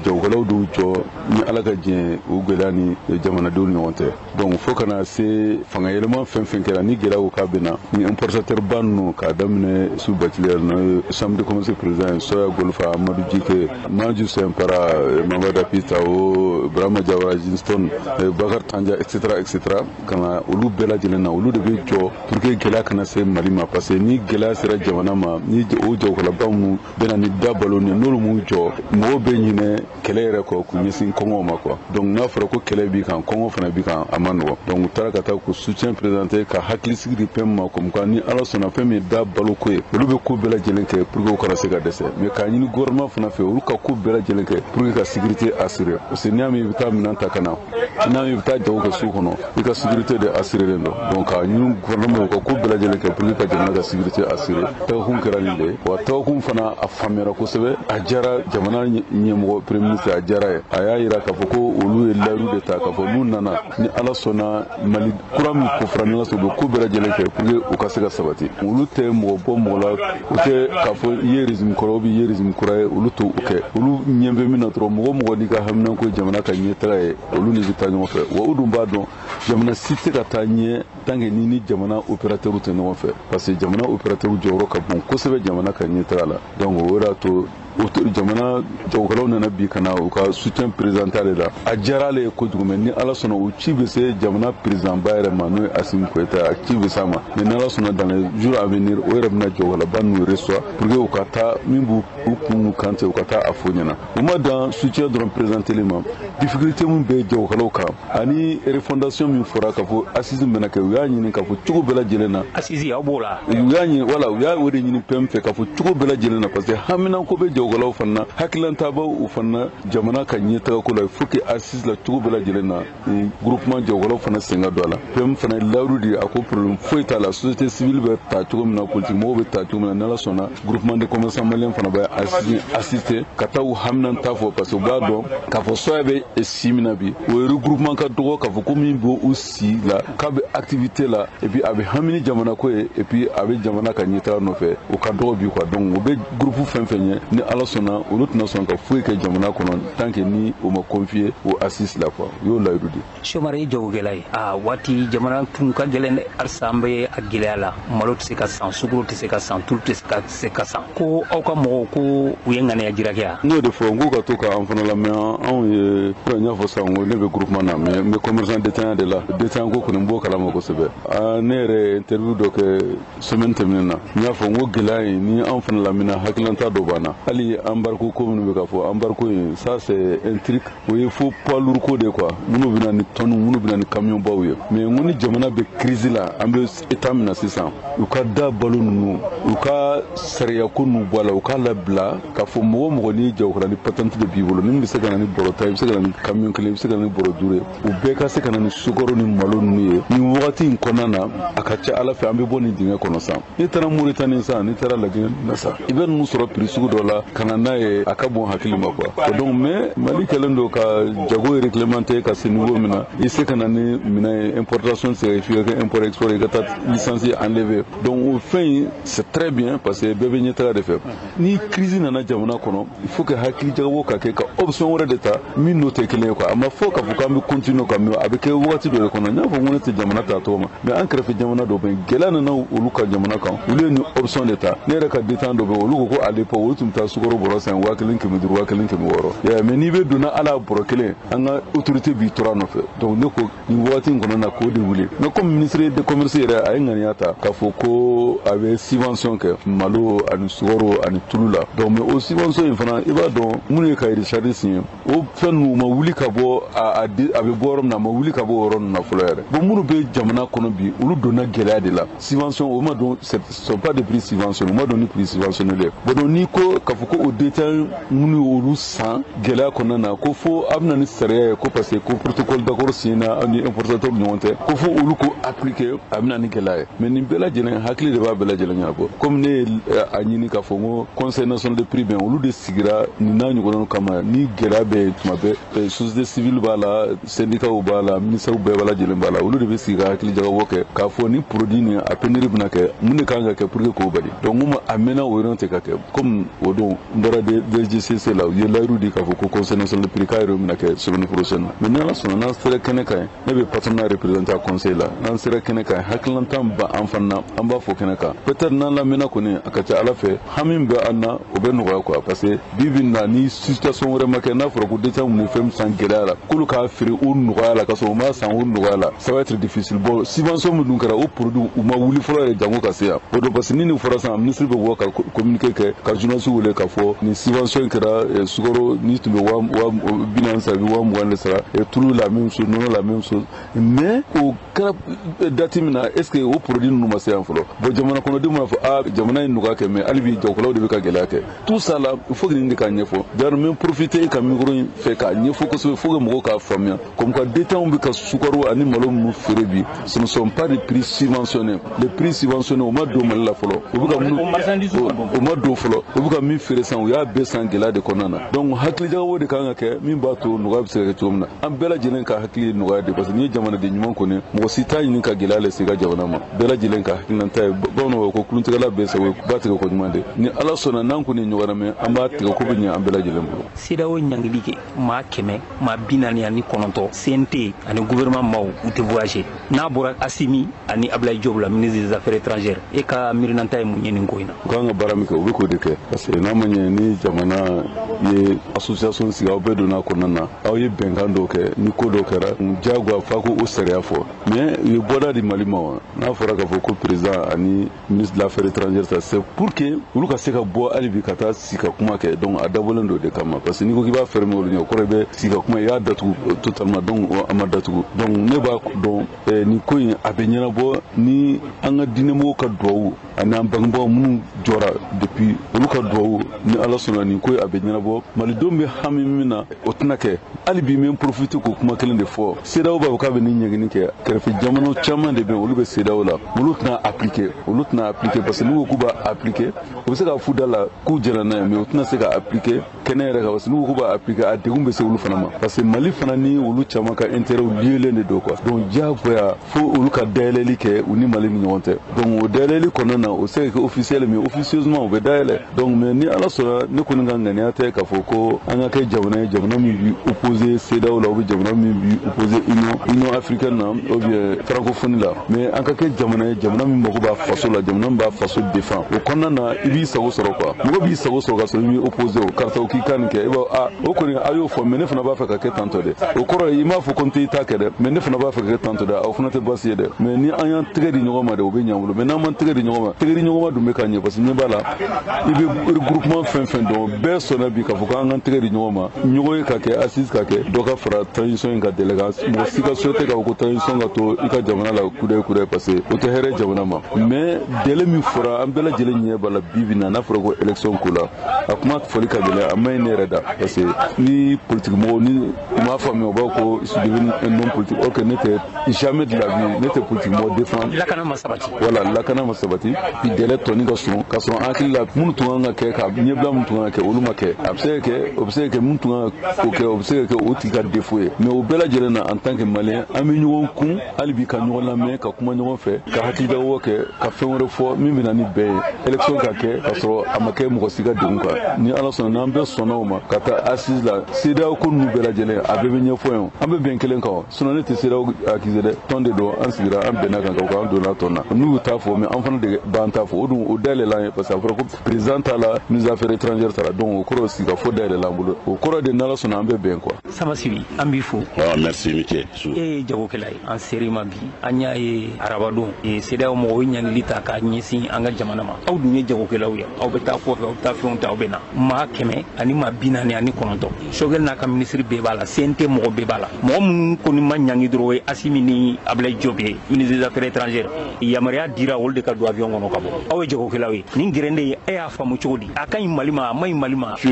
S8: jagokɛlaw d'u jɔ ni Ala ka diɲɛ, o gɛlɛya ni jamanadenw ni ɲɔgɔn cɛ. Donc fo kana se fanga yɛlɛma fɛn fɛn kɛra, ni gɛlɛya ko k'a bɛ na, ni importateur ba ninnu, k'a daminɛ su Bacili yɛrɛ, n'o ye chambre de commerce conseil président Soya Golfa, Amadou Djike, Manju Sempara, Mamada Pitao, Brahma Jawara Jinston, Bakar Tanja, etc. etc. Kana olu bɛɛ lajɛlen na, olu de bɛ jɔ pour que gɛlɛya kana se Mali ma, parce que ni gɛlɛya sera jamana ma, ni o jagokɛlaba minnu bɛ na ni da balo ni n'olu m'u jɔ, mɔgɔw bɛ ɲinɛ kɛlɛ yɛrɛ kɔ k'u ɲɛsin kɔngɔ ma quoi. Donc n'a fɔra ko kɛlɛ b'i kan, kɔngɔ fana b'i kan, a ma nɔgɔn. Donc u taara ka taa k'u soutien présenter, ka hakilisigi di fɛn ma, comme quoi ni Ala sɔnna, fɛn min ye da balo ko ye, olu bɛ ko bɛɛ lajɛlen kɛ pour que u kana se ka dɛsɛ. Mais k'a ɲini gouvernement fana fɛ, olu ka ko bɛɛ lajɛlen kɛ pour que ka sécurité assurer, parce que n'i y'a mɛn i bɛ taa minɛn ta ka na, n'a mɛn i bɛ taa jago kɛ sugu kɔnɔ, i ka sécurité de assurer don. Donc k'a ɲini gouvernement u ka ko bɛɛ lajɛlen kɛ pour que ka jamana ka sécurité assurer. Tagakun kɛra nin de ye wa, tagakun fana a faamuyara kosɛbɛ, a diyara jamana ɲɛmɔgɔ premier ministre, a diyara ye. A y'a yira k'a fɔ ko olu ye layidu de ta k'a fɔ n'u nana, ni Ala sɔnna, Mali kura min kofɔra, ni Ala sɔnna, u bɛ ko bɛɛ lajɛlen kɛ pour que u ka se ka sabati. Olu tɛ mɔgɔ bɔ mɔgɔ la, u tɛ k'a fɔ i ye régime kɔrɔ ou bien i ye régime kura ye, olu t'o kɛ. Olu ɲɛ bɛ min na dɔrɔn, mɔgɔ mɔgɔ n'i ka haminanko ye jamana ka ɲɛtaga ye, olu ni bɛ taa ɲɔgɔn fɛ. Wa u dun b'a dɔn, jamana si tɛ ka taa ɲɛ tant que ni ni jamana opérateur tɛ ɲɔgɔn fɛ, parce que jamana opérateur jɔyɔrɔ ka bon kosɛbɛ jamana ka ɲɛtaga la. Donc o y'a to jamana jagokɛlaw nana bi ka na u ka soutien présenté ale la. A diyara ale ye kojugu. Mais ni Ala sɔnna, o ci bɛ se jamana président ba yɛrɛ ma, n'o ye Assimi Goïta, a ci bɛ s'a ma. Mais ni Ala sɔnna, dans les jours à venir, o yɛrɛ bɛna jagokɛlaba ninnu reçoit pour que u ka taa min b'u u kun n'u kan cɛ, u ka taa a fɔ ɲɛna. U ma dan soutien dɔrɔn présenté ma, difficulté min bɛ jagokɛlaw kan ani refondation min fɔra k'a fɔ assise bɛna kɛ, u y'a ɲini k'a fɔ cogo bɛɛ lajɛlen na.
S3: Assise, aw b'o la.
S8: U y'a ɲini, voilà, u y'a o de ɲini PM fɛ k'a fɔ cogo bɛɛ lajɛlen na, parce que haminanko bɛ jagokɛlaw fana na, hakililantaba u fana jamana ka ɲɛtagako la. Il faut que assise la, cogo bɛɛ lajɛlen na, groupement jagokɛlaw fana sen ka don a la. PM fana ye layidu di, a ko problème foyi t'a la. Société civile bɛ ta cogo min na, politique mɔgɔw bɛ ta cogo min na, n'Ala sɔnna, groupement de commerçants malien fana bɛ assise assister ka taa u haminanta fɔ, parce que u b'a dɔn k'a fɔ soya bɛ si min na bi, o ye regroupement ka dɔgɔ k'a fɔ ko min b'o u si la, k'a bɛ activité la, et puis a bɛ hami ni jamana ko ye, et puis a bɛ jamana ka ɲɛtaga nɔfɛ, o ka dɔgɔ bi quoi. Donc o bɛ groupe fɛn fɛn ɲɛ, ni Ala sɔnna, olu tɛna sɔn ka foyi kɛ jamana kɔnɔ tant que ni o ma confier o assise la quoi. U y'o layidu di.
S3: Somare ye jagokɛla ye. A waati jamana tun ka gɛlɛn dɛ, halisa an bɛ a gɛlɛya la. Malo tɛ se ka san, sukaro tɛ se ka san, tulu tɛ se ka san. Ko aw ka mɔgɔw ko u ye ŋaniya jira kɛ yan.
S8: N y'o de fɔ n k'u ka to k'an fana lamɛn. Anw ye, n y'a fɔ sisan, ko ne bɛ groupement na, mais n bɛ commerçant détaillant de la. Détaillant ko kɔni, n b'o kalama kosɛbɛ. Ne yɛrɛ ye interview dɔ kɛ semaine tɛmɛnen na, n y'a fɔ n ko gɛlɛya in ni anw fana lamɛnna, hakililanta dɔ b'an na. Hali embargo ko minnu bɛ ka fɔ, embargo in, ça c'est un truc, o ye fo poids lourd ko de quoi, minnu bɛ na ni tonne, minnu bɛ na ni camion baw ye. Mais n ko ni jamana bɛ crise la, an bɛ état min na sisan, u ka da balo ninnu, u ka sariya ko ninnu bɔ a la, u k'a labila k'a fɔ mɔgɔ o mɔgɔ n'i ye jagokɛla, ni patente de b'i bolo, ni min bɛ se ka na ni bɔrɔ 10, i bɛ se ka na ni camion kelen, i bɛ se ka na ni bɔrɔ 5 ye, u bɛɛ ka se ka na ni sukaro ni malo ninnu ye nin wagati in kɔnɔna na. A ka ca Ala fɛ, an bɛ bɔ nin dingɛ kɔnɔ sisan. N'i taara Moritani sisan, n'i taara Laginɛ na sisan, i bɛ ninnu sɔrɔ prix sugu dɔ la ka na n'a ye, a ka bon hakili ma quoi. Donc mais Mali kɛlen don ka jago réglementer ka se niveau min na, i se ka na ni minɛn ye, importation tɛ se ka f'i ka kɛ import export, i ka taa licence enlever. Donc o fɛn in, c'est très bien, parce que bɛɛ bɛ ɲɛtaga de fɛ. Ni crise nana jamana kɔnɔ, il faut que hakili jagabɔ ka kɛ ka option wɛrɛ de ta min n'o tɛ kelen ye quoi. A ma fɔ k'a fɔ k'an bɛ continuer quoi, mais a bɛ kɛ wagati dɔ de kɔnɔ. N y'a fɔ n ko ne tɛ jamana ta tɔgɔ ma, mais an kɛrɛfɛ jamana dɔ bɛ yen, gɛlɛya nana olu ka jamana kan, olu ye nin option de ta. Ne yɛrɛ ka détaillant dɔ bɛ yen, olu ko ko à l'époque olu tun bɛ taa sukaro bɔrɔ san 1500, 1600. Ya, mais n'i bɛ donna ala bɔrɔ kelen, an ka autorité b'i tora nɔfɛ. Donc ne ko nin wagati in kɔnɔ na, k'o de wuli. Mais comme ministre de commerce yɛrɛ a ye ŋaniya ta k'a fɔ ko a bɛ subvention kɛ malo ani sukaro ani tulu la, donc mais o subvention in fana, i b'a dɔn minnu ye cahier de charge signé, o fɛn ninnu u ma wuli ka bɔ a bɛ bɔ yɔrɔ min na, a ma wuli ka bɔ o yɔrɔ ninnu na fɔlɔ yɛrɛ. Bon, minnu bɛ jamana kɔnɔ bi, olu donna gɛlɛya de la. Subvention o ma don, ce sont pas des prix subventionnés, o ma don ni prix subventionnés ye. Bon, donc n'i ko k'a fɔ ko o détail minnu y'olu san gɛlɛya kɔnɔna na, ko fo a bɛ na ni sariya ye, ko parce que ko protocole d'accord signé na aw ni importateur ni ɲɔgɔn cɛ, ko fo olu ko appliquer, a bɛ na ni gɛlɛya ye. Mais nin bɛɛ lajɛlen, hakili de b'a bɛɛ lajɛlen ɲɛnabɔ. Comme ne ye a ɲini k'a fɔ n ko conseil national de prix bɛn, olu de sigira nin n'a ɲɔgɔnnaw kama. Ni gɛlɛya bɛ yen tuma bɛɛ, société civile b'a la, syndicat b'a la, ministère bɛɛ. bɛɛ lajɛlen b'a la, olu de bɛ sigi ka hakili jagabɔ kɛ k'a fɔ ni produit nin a pénurie bɛna kɛ, mun de kan ka kɛ pour que k'o bali. Donc mun a mɛnna o yɔrɔ tɛ ka kɛ comme o don n bɔra DGCC la, u ye layiru di k'a fɔ ko conseil national de prix k'a yɛrɛ bɛna kɛ semaine prochaine. Mais ni Ala sɔnna, n'an sera kɛnɛ kan yen, ne bɛ patronat représenter conseil la, n'an sera kɛnɛ kan yen, hakilinatan ba an fana na, an b'a fɔ kɛnɛ kan. Peut-être n'an lamɛnna kɔni, a ka ca Ala fɛ, hami bɛ an na, o bɛ nɔgɔya quoi, parce que bi bi in na, ni situation wɛrɛ ma kɛ, n'a fɔra ko détaillant minnu ye fɛn min san gɛlɛya la, k'olu k'a feere o nɔgɔya la, ka sɔrɔ u m'a san o nɔgɔya la, ça va être difficile. Bon, subvention min dun kɛra, o produit u ma wuli fɔlɔ yɛrɛ jango ka se yan. O don, parce que ni nin fɔra sisan, ministre bɛ bɔ ka communiqué kɛ, ka journaliste wele k'a fɔ nin subvention kɛra, sukaro n'i tun bɛ 40 000 sara, i bɛ 20 000 de sara, tulu la même chose, nɔnɔ la même chose. Mais o kɛra date min na, est ce que o produit ninnu ma se yan fɔlɔ? Bon, jamana kɔnɔdenw b'a fɔ a jamana ye nɔgɔya kɛ, mais hali bi jagokɛlaw de bɛ ka gɛlɛya kɛ. Tout ça là, il faut que nin de k'a ɲɛfɔ. D'ailleurs, n bɛ profiter ka micro in fɛ k'a ɲɛfɔ kosɛbɛ, faut que mɔgɔw k'a faamuya comme quoi détaillants bɛ ka sukaro ani malo minnu feere bi, ce ne sont pas des prix subventionnés. Les prix subventionnés, o ma don Mali la fɔlɔ. U bɛ ka minnu, o ma don fɔlɔ. U bɛ ka min feere sisan, u y'a bɛɛ san gɛlɛya de kɔnɔna na. Donc hakilijagabɔ de kan ka kɛ min b'a to nɔgɔya bɛ se ka kɛ cogo min na. An bɛɛ lajɛlen ka hakili ye nɔgɔya de, parce que n'i ye jamanaden ɲuman kɔni, mɔgɔ si t'a ɲini ka gɛlɛya lase i ka jamana ma. Bɛɛ lajɛlen ka hakilinata ye, bamananw ko kuluntigɛla bɛɛ sago ye ba tigɛ ko ɲuman de. Ni Ala sɔnna, n'an kɔni ye ɲɔgɔn lamɛn, an b'a tigɛ ko bɛ ɲɛ an bɛɛ lajɛlen bolo.
S3: CEDEAO ɲangili kɛ maa 149, CNT ani gouvernement maaw, u tɛ voyager. N'a bɔra Assimi ani Ablaye Diop la, ministre des affaires étrangères, e ka miirinanta ye mun ye nin ko in na?
S8: U kan ka baara min kɛ, u bɛ k'o de kɛ, parce que n'a ma ɲɛ ni jamana ye association sigi, aw bɛɛ donna a kɔnɔna na, aw ye bɛnkan dɔw kɛ, ni ko dɔw kɛra diyagoya f'a ko o sariya fɔ. Mais u ye bɔda di Mali ma wa, n'a fɔra k'a fɔ ko président ani ministre de l'affaires étrangères, ça c'est pour que olu ka se ka bɔ hali bi ka taa sigi ka kuma kɛ. Donc a dabɔlen don o de kama, parce que n'i ko k'i b'a fermer olu ɲɛ, o kɔrɔ i bɛ sigi ka kuma, i y'a datugu totalement. Donc a ma datugu. Donc ne b'a dɔn nin ko in a bɛ ɲɛnabɔ ni an ka diinɛmɔgɔw ka duwawu ani an bangebaaw minnu jɔra depuis, olu ka duwawu. Ni Ala sɔnna, nin ko in a bɛ ɲɛnabɔ. Malidenw bɛ hami min na, o tɛna kɛ. Hali bi n bɛ profiter k'o kuma kelen de fɔ. CEDEAO b'a fɔ k'a bɛ nin ɲɛgɛnni kɛ, kɛrɛfɛ jamanaw caman de bɛ yen, olu bɛ CEDEAO la, olu tɛna appliquer, olu tɛna appliquer, parce que n'u ko k'u b'a appliquer, u bɛ se k'a f'u da la k'u jɛnna n'a ye, mais u tɛna se ka appliquer kɛnɛ yɛrɛ kan, parce que n'u ko k'u b'a appliquer, a degun bɛ se olu fana ma, parce que Mali fana ni olu caman ka intérêt liélen de don quoi. Donc diyagoya fo olu ka dayɛlɛli kɛ u ni Mali ni ɲɔgɔn cɛ. Donc o dayɛlɛli kɔnɔna na, o se ka kɛ officiel, mais officieusement u bɛ dayɛlɛ. Donc mais ni Ala sɔnna, ne kɔni ka ŋaniya tɛ k'a fɔ ko an ka kɛ jamana ye, jamana min bi opposé CEDEAO la, ou bien jamana min bi opposé Union africaine na, ou bien francophonie la, mais an ka kɛ jamana ye, jamana min mago b'a faso la, jamana min b'a faso défend. O kɔnɔna na, i b'i sago sɔrɔ quoi. Mɔgɔ b'i sago sɔrɔ ka sɔrɔ i b'i opposé o karisa o k'i ka nin kɛ, i b'a a o kɔni a y'o fɔ, mais ne fana b'a fɛ ka kɛ tantɔ dɛ. O kɔrɔ ye i m'a fɔ ko n tɛ i ta kɛ dɛ, mais ne fana b'a fɛ ka kɛ tantɔ dɛ. O fana tɛ baasi ye dɛ, mais ni an y'an tɛgɛ di ɲɔgɔn ma dɛ, o bɛ ɲɛ an bolo. Mais n'an m'an tɛgɛ di ɲɔgɔn ma, tɛgɛ di ɲɔgɔn ma dun bɛ ka ɲɛ, parce que ɲɛ b'a la, i bɛ regroupement fɛn fɛn dɔn, bɛɛ sɔnna bi k'a fɔ k'an k'an tɛgɛ di ɲɔgɔn ma, ɲɔgɔn ye ka kɛ assise ka kɛ, dɔ ka fara transition in ka délai kan. Mɔgɔ si ka souhaité k'a fɔ ko transition ka to i ka jamana la kudayi kudayi, parce que o tɛ hɛrɛ jamana ma. Mais délai min fɔra, an bɛɛ lajɛlen ɲɛ b'a la bi bi in na, n'a fɔra ko élection ko la, a kuma fɔli ka gɛlɛn, a ma ɲi ne yɛrɛ da, parce que ni politique mɔgɔw ni u m'a faamuya, u b'a fɔ ko je suis devenu un homme politique, or que ne tɛ, jamais de la vie ne tɛ politique mɔgɔ défend.
S3: Lakana ma sabati.
S8: Voilà, lakana ma sabati bi, délai tɔni ka surun, ka sɔrɔ an hakili la minnu tun kan ka kɛ ka ɲɛbila, minnu tun kan ka kɛ, olu ma kɛ. A bɛ se ka kɛ, o bɛ se ka kɛ, minnu tun kan k'o kɛ, o bɛ se ka kɛ o tigi ka défaut ye. Mais o bɛɛ lajɛlen na, en tant que malien, an bɛ ɲɔgɔn kun hali bi ka ɲɔgɔn lamɛn, ka kuma ɲɔgɔn fɛ, ka hakilijagabɔ kɛ, ka fɛn wɛrɛ fɔ min bɛ na ni bɛn ye, élection ka kɛ ka sɔrɔ a ma kɛ mɔgɔ si ka degun kan. Ni Ala sɔnna, n'an bɛɛ sɔnna o ma ka taa assise la, CEDEAO ko ninnu bɛɛ lajɛlen a bɛɛ bɛ ɲɛfɔ yen, an bɛ bɛn kelen kan. Sinon ne tɛ CEDEAO accuser dɛ, tɔn de don, an sigira, an bɛnna kan k'an donna tɔn na, n'u y'u ta fɔ, mais an fana de b'an ta fɔ. O dun o dayɛlɛla an ye, parce que a fɔra ko président t'a la, ministre des affaires étrangères t'a la, donc o kɔrɔ sigikafɔ dayɛlɛla an bolo, o kɔrɔ de n'Ala sɔnna an bɛ bɛn quoi.
S3: Samba Sibi, an b'i fo.
S9: Ah, merci Mickey.
S3: E ye jagokɛla ye, an ser'i ma bi, an y'a ye arabadon CEDEAO mɔgɔw ye ɲangili ta k'a ɲɛsin an ka jamana ma. Aw dun ye jagokɛlaw ye, aw bɛ taa kɔfɛ, aw bɛ taa fɛnw ta, aw bɛ na maa 149. Choguel n'a ka ministre bɛɛ b'a la, CNT mɔgɔ bɛɛ b'a la. Mɔgɔ minnu kɔni ma ɲangi dɔrɔn, o ye Assimi ni Ablaye Diop ye, ministre des affaires étrangères. Yamaruya dira olu de ka don avion kɔnɔ. kɔnɔ ka bɔ. Aw ye jagokɛlaw ye, nin gɛrɛnden e y'a faamu cogo di? A ka ɲi Mali ma, a ma ɲi Mali ma?
S8: Su,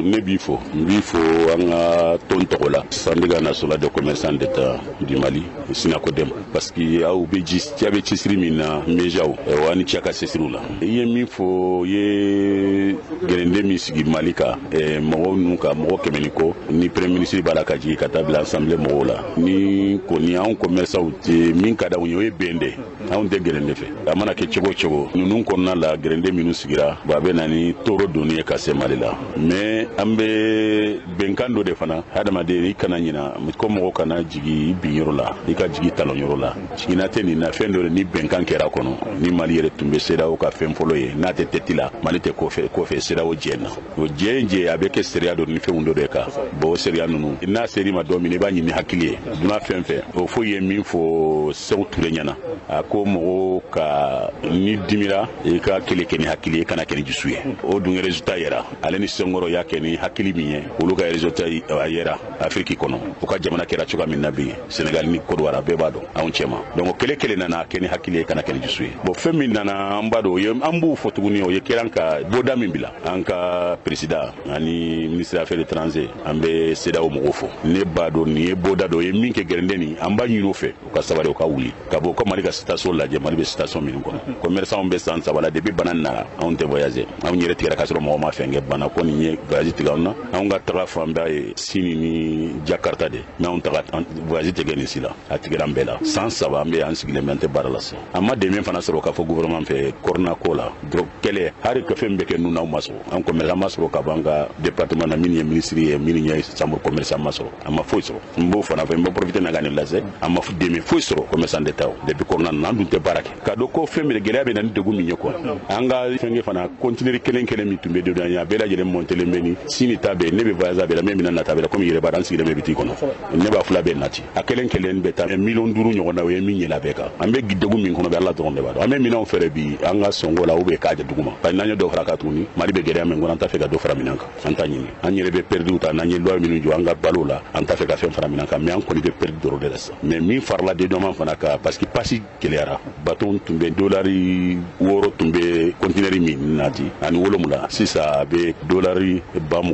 S8: ne b'i fo, n b'i fo an ka tɔn tɔgɔ la, Syndicat national de commerçants d'État du Mali, Synacoden, parce que aw bɛ ji cɛ bɛ cɛsiri min na, médiaw aw ni cɛ ka cɛsiriw la. I ye min fɔ, i ye gɛrɛnden min sigi Mali kan, mɔgɔw ninnu ka mɔgɔ 100 ni kɔ, ni premier ministre b'a la ka jigin ka taa bila assemblée mɔgɔw la, ni kɔni anw commerçants tɛ min ka d'anw ye, o ye bɛn de, anw tɛ gɛrɛnden fɛ. A mana kɛ cogo o cogo, ninnu kɔnɔna la, gɛrɛnden minnu sigira, a bɛ na ni tɔɔrɔ donni ye ka se Mali la. Mais an bɛ bɛnkan dɔ de fana, hadamaden i kana ɲina ko mɔgɔ kana jigin i bin yɔrɔ la, i ka jigin talon yɔrɔ la. Jiginna tɛ nin na, fɛn dɔ de ni bɛnkan kɛra kɔnɔ, ni Mali yɛrɛ tun bɛ CEDEAO ka fɛn fɔlɔ ye, n'a tɛ tɛti la, Mali tɛ kɔfɛ CEDEAO jɛ na. O jɛ a bɛ kɛ sariya dɔ ni fɛnw dɔ de kan. Bon, o sariya ninnu, n'a ser'i ma don min, i b'a ɲini hakili ye dunan fɛn fɛn. O foyi ye min fɔ Sékou Touré ɲɛna, a ko mɔgɔw ka ni dimira, i ka kɛlɛ kɛ ni hakili ye, kana kɛ ni dusu ye. O dun résultat yɛrɛ, ale ni Senghor y'a kɛ ni hakili min ye, olu ka résultat a yɛrɛ Afrique kɔnɔ. U ka jamana kɛra cogoya min na bi, Sénégal ni Côte d'Ivoire bɛɛ b'a dɔn anw cɛma. Donc kɛlɛ kɛlɛ nana kɛ ni hakili ye, kana kɛ ni dusu ye. Bon, fɛn min nana, an b'a dɔn, o ye an b'o fɔ tuguni, o ye kɛra ka bɔda min bila an ka président ani ministre des affaires étrangères, an bɛ CEDEAO mɔgɔw fɔ. Ne b'a dɔn nin ye bɔda dɔ ye min kɛ gɛrɛnden nin, an b'a ɲini o fɛ u ka sabali, u ka wuli ka bɔ ko Mali ka situation lajɛ. Mali bɛ situation minnu kɔnɔ, commerçant bɛ san 3 la depuis bana nana, anw tɛ voyager, anw yɛrɛ tigɛra k'a sɔrɔ mɔgɔ ma fɛn kɛ. Bana ko nin ye voyage tigɛ anw na. Anw ka taga fanba ye Sini ni Jakarta de, mais anw taga voyage tɛ kɛ nin si la, a tigɛra an bɛɛ la. San 3 an bɛ an sigilen bɛ, an tɛ baara la sisan. An ma dɛmɛ fana sɔrɔ k'a fɔ gouvernement fɛ corona ko la, drogue kɛlɛ, hali ka fɛn bɛɛ kɛ ninnu n'anw ma sɔrɔ. An commerçant ma sɔrɔ ka bɔ an ka département na, min ye ministre ye, min ye chambre commerçant ma sɔrɔ, an ma foyi sɔrɔ. N b'o fana fɛ, n bɛ profiter na ka nin lase, an ma dɛmɛ foyi sɔrɔ commerçant d'État depuis corona na. An dun tɛ baara kɛ ka dɔn ko fɛn min gɛlɛya bɛ na ni degun min ye quoi. An ka fɛnkɛ fana, conteneur kelen kelen min tun bɛ don an ye, a bɛɛ lajɛlen montelen bɛ ni sini ta bɛ, ne bɛ voyage a bɛɛ la, min bɛna nata bɛɛ la, komi yɛrɛ b'a dɔn, an sigilen bɛ bitigi kɔnɔ, ne b'a fila bɛɛ nati, a kelen kelen bɛ taa 5 millions ɲɔgɔn na, o ye min yɛlɛ a bɛɛ kan. An bɛ degun min kɔnɔ bɛ, Ala dɔrɔn de b'a dɔn. An bɛ minɛnw feere bi an ka sɔngɔ la, ou bien k'a jɛ duguma, parce que n'an ye dɔ fara kan tuguni, Mali bɛ gɛlɛya min kɔnɔ, an t'a fɛ ka dɔ fara minɛn kan, an t'a ɲini. An yɛrɛ bɛ perdu ta, n'an ye loi minnu jɔ an ka balo la, an t'a fɛ ka fɛn fara minɛn kan, mais an kɔni bɛ perdu dɔrɔn de la sisan. Mais min farala dédouanement fana kan, parce que pasi gɛlɛyara, bateau tun bɛ $6 tun bɛ conteneur min nati ani 7, sisan a bɛ $20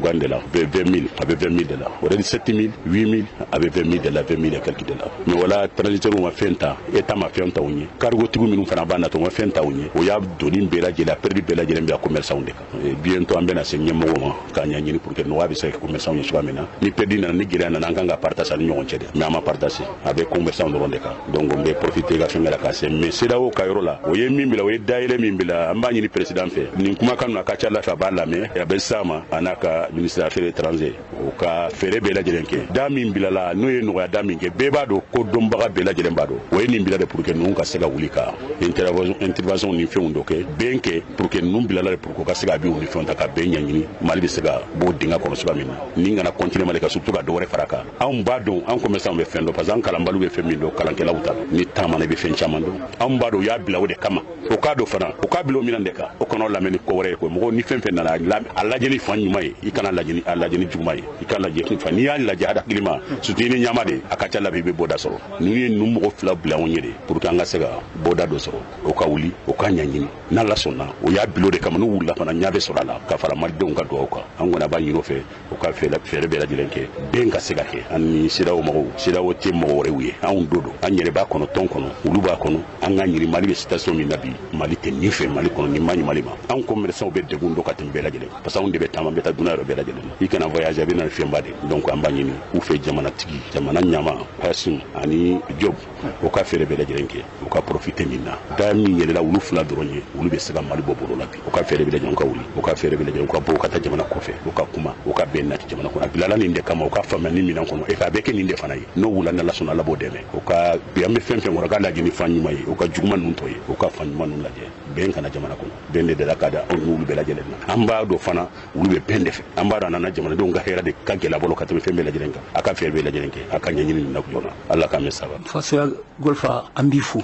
S8: 000 de la, 20 000, a bɛ 20 000 de la, o de 7 000, 8 000, a bɛ 20 000 de la, 20 000 et quelque de la. Mais wala transitaires ma fɛn ta, État ma fɛn ta u ɲɛ, cargo tigiw minnu fana b'a nata, u ma fɛn ta u ɲɛ, o y'a doni bɛɛ lajɛlen, a perdu bɛɛ lajɛlen bɛ a commerçant de kan. Bientôt an bɛna se ɲɛmɔgɔw ma k'a ɲɛɲini pour que nɔgɔya bɛ se ka kɛ commerçant ye cogoya min na. Ni perdu nana, ni gɛlɛya nana, an kan ka partager ni ɲɔgɔn cɛ dɛ, mais an ma partager, a bɛ commerçant dɔrɔn de kan. Donc n bɛ profiter ka fɛn kɛ la ka se, mais CEDEAO ka yɔrɔ la, o ye min bila, o ye dayɛlɛ min bila, an b'a ɲini président fɛ nin kumakan ninnu, a ka ca Ala fɛ a b'a lamɛn, a bɛ s'a ma, a n'a ka ministre des affaires étrangères, o ka fɛɛrɛ bɛɛ lajɛlen kɛ. Da min bilala, n'o ye nɔgɔya da min kɛ, bɛɛ b'a dɔn ko dɔnbaga bɛɛ lajɛlen b'a dɔn, o ye nin bila de pour que ninnu ka se ka wuli ka intervention ni fɛnw dɔ kɛ, bɛn kɛ, pour que ninnu bilala de pour que u ka se ka avion ni fɛnw ta ka bɛn ɲɛɲini, Mali bɛ se ka bɔ dingɛ kɔnɔ cogoya min na, ni kana continuer Mali ka, surtout ka dɔ wɛrɛ fara a kan. Anw b'a dɔn, an commerçant bɛ fɛn dɔn, parce que an kalanbaliw bɛ fɛn min dɔn, kalankɛlaw ta dɔn, ni taamana i bɛ fɛn caman dɔn. Anw b'a dɔn u y'a bila o de kama, o k'a dɔn fana, o k'a bila o minɛn de kan, o kana lamɛn ni ko wɛrɛ ye koyi. Mɔgɔ ni fɛn fɛn nana, a lajɛ ni fan ɲuman ye, i kana lajɛ ni a lajɛ ni juguman ye, i ka lajɛ ni fan, n'i y'a lajɛ hakili ma, surtout i ni ɲama de, a ka ca la i bɛ bɔda sɔrɔ. Ninnu ye ninnu mɔgɔ fila bila anw ye de pour que an ka se ka bɔda dɔ sɔrɔ, o ka wuli, o ka ɲɛɲini, n'Ala sɔnna, o y'a bila o de kama. N'u wulila fana, ɲɛ bɛ sɔrɔ a la ka fara malidenw ka dugawu kan. An kɔni a b'a ɲini o fɛ, u ka fɛɛrɛ bɛɛ lajɛlen kɛ bɛn ka se ka kɛ an ni CEDEAO mɔgɔw. CEDEAO tɛ mɔgɔ wɛrɛw ye, anw do don, an yɛrɛ b'a kɔnɔ, tɔn kɔnɔ, olu b'a kɔnɔ. An ka ɲini, Mali bɛ situation min na bi, Mali tɛ nin fɛ, Mali kɔnɔ nin ma ɲi Mali ma. Anw commerçants bɛ degun dɔ ka tɛmɛ bɛɛ lajɛlen, parce que anw de bɛ taama, bɛ taa dunan yɔrɔ bɛɛ lajɛlen na. I kana voyage, a bɛ na ni fɛnba de. Donc an b'a ɲini u fɛ, jamanatigi, jamana ɲama Kassim ani Diop, u ka fɛɛrɛ bɛɛ lajɛlen kɛ, u ka profiter nin na. Da min yɛlɛla olu fila dɔrɔn ye, olu bɛ se ka Mali bɔ bolo la bi. U ka fɛɛrɛ bɛɛ lajɛlen, u ka wuli, u ka fɛɛrɛ bɛɛ lajɛlen, u ka bɔ, u ka taa jamana kɔfɛ, u ka kuma, u ka bɛn nati jamana kɔnɔ. A bilala nin de kama, u ka faamuya ni minɛn kɔnɔ, e a bɛ kɛ nin de fana ye. N'o wulila, n'Ala sɔnna, Ala b'o dɛmɛ. U ka bi, an bɛ fɛn fɛn kɔnɔ, k'a lajɛ ni fan ɲuman ye, u ka juguman ninnu tɔ ye, u ka fan ɲuman ninnu lajɛ, bɛn kana jamana kɔnɔ. Bɛn de dala ka da anw n'olu bɛɛ lajɛlen na. An b'a dɔn fana olu bɛ bɛn de fɛ, an b'a dɔn a nana jamanadenw ka hɛrɛ de ka gɛlɛ bolo ka tɛmɛ fɛn bɛɛ lajɛlen kan. A ka fɛɛrɛ bɛɛ lajɛlen kɛ, a ka ɲɛɲini nin na joona. Ala k'an bɛ saba.
S9: Fasoya Golfa, an b'i fo.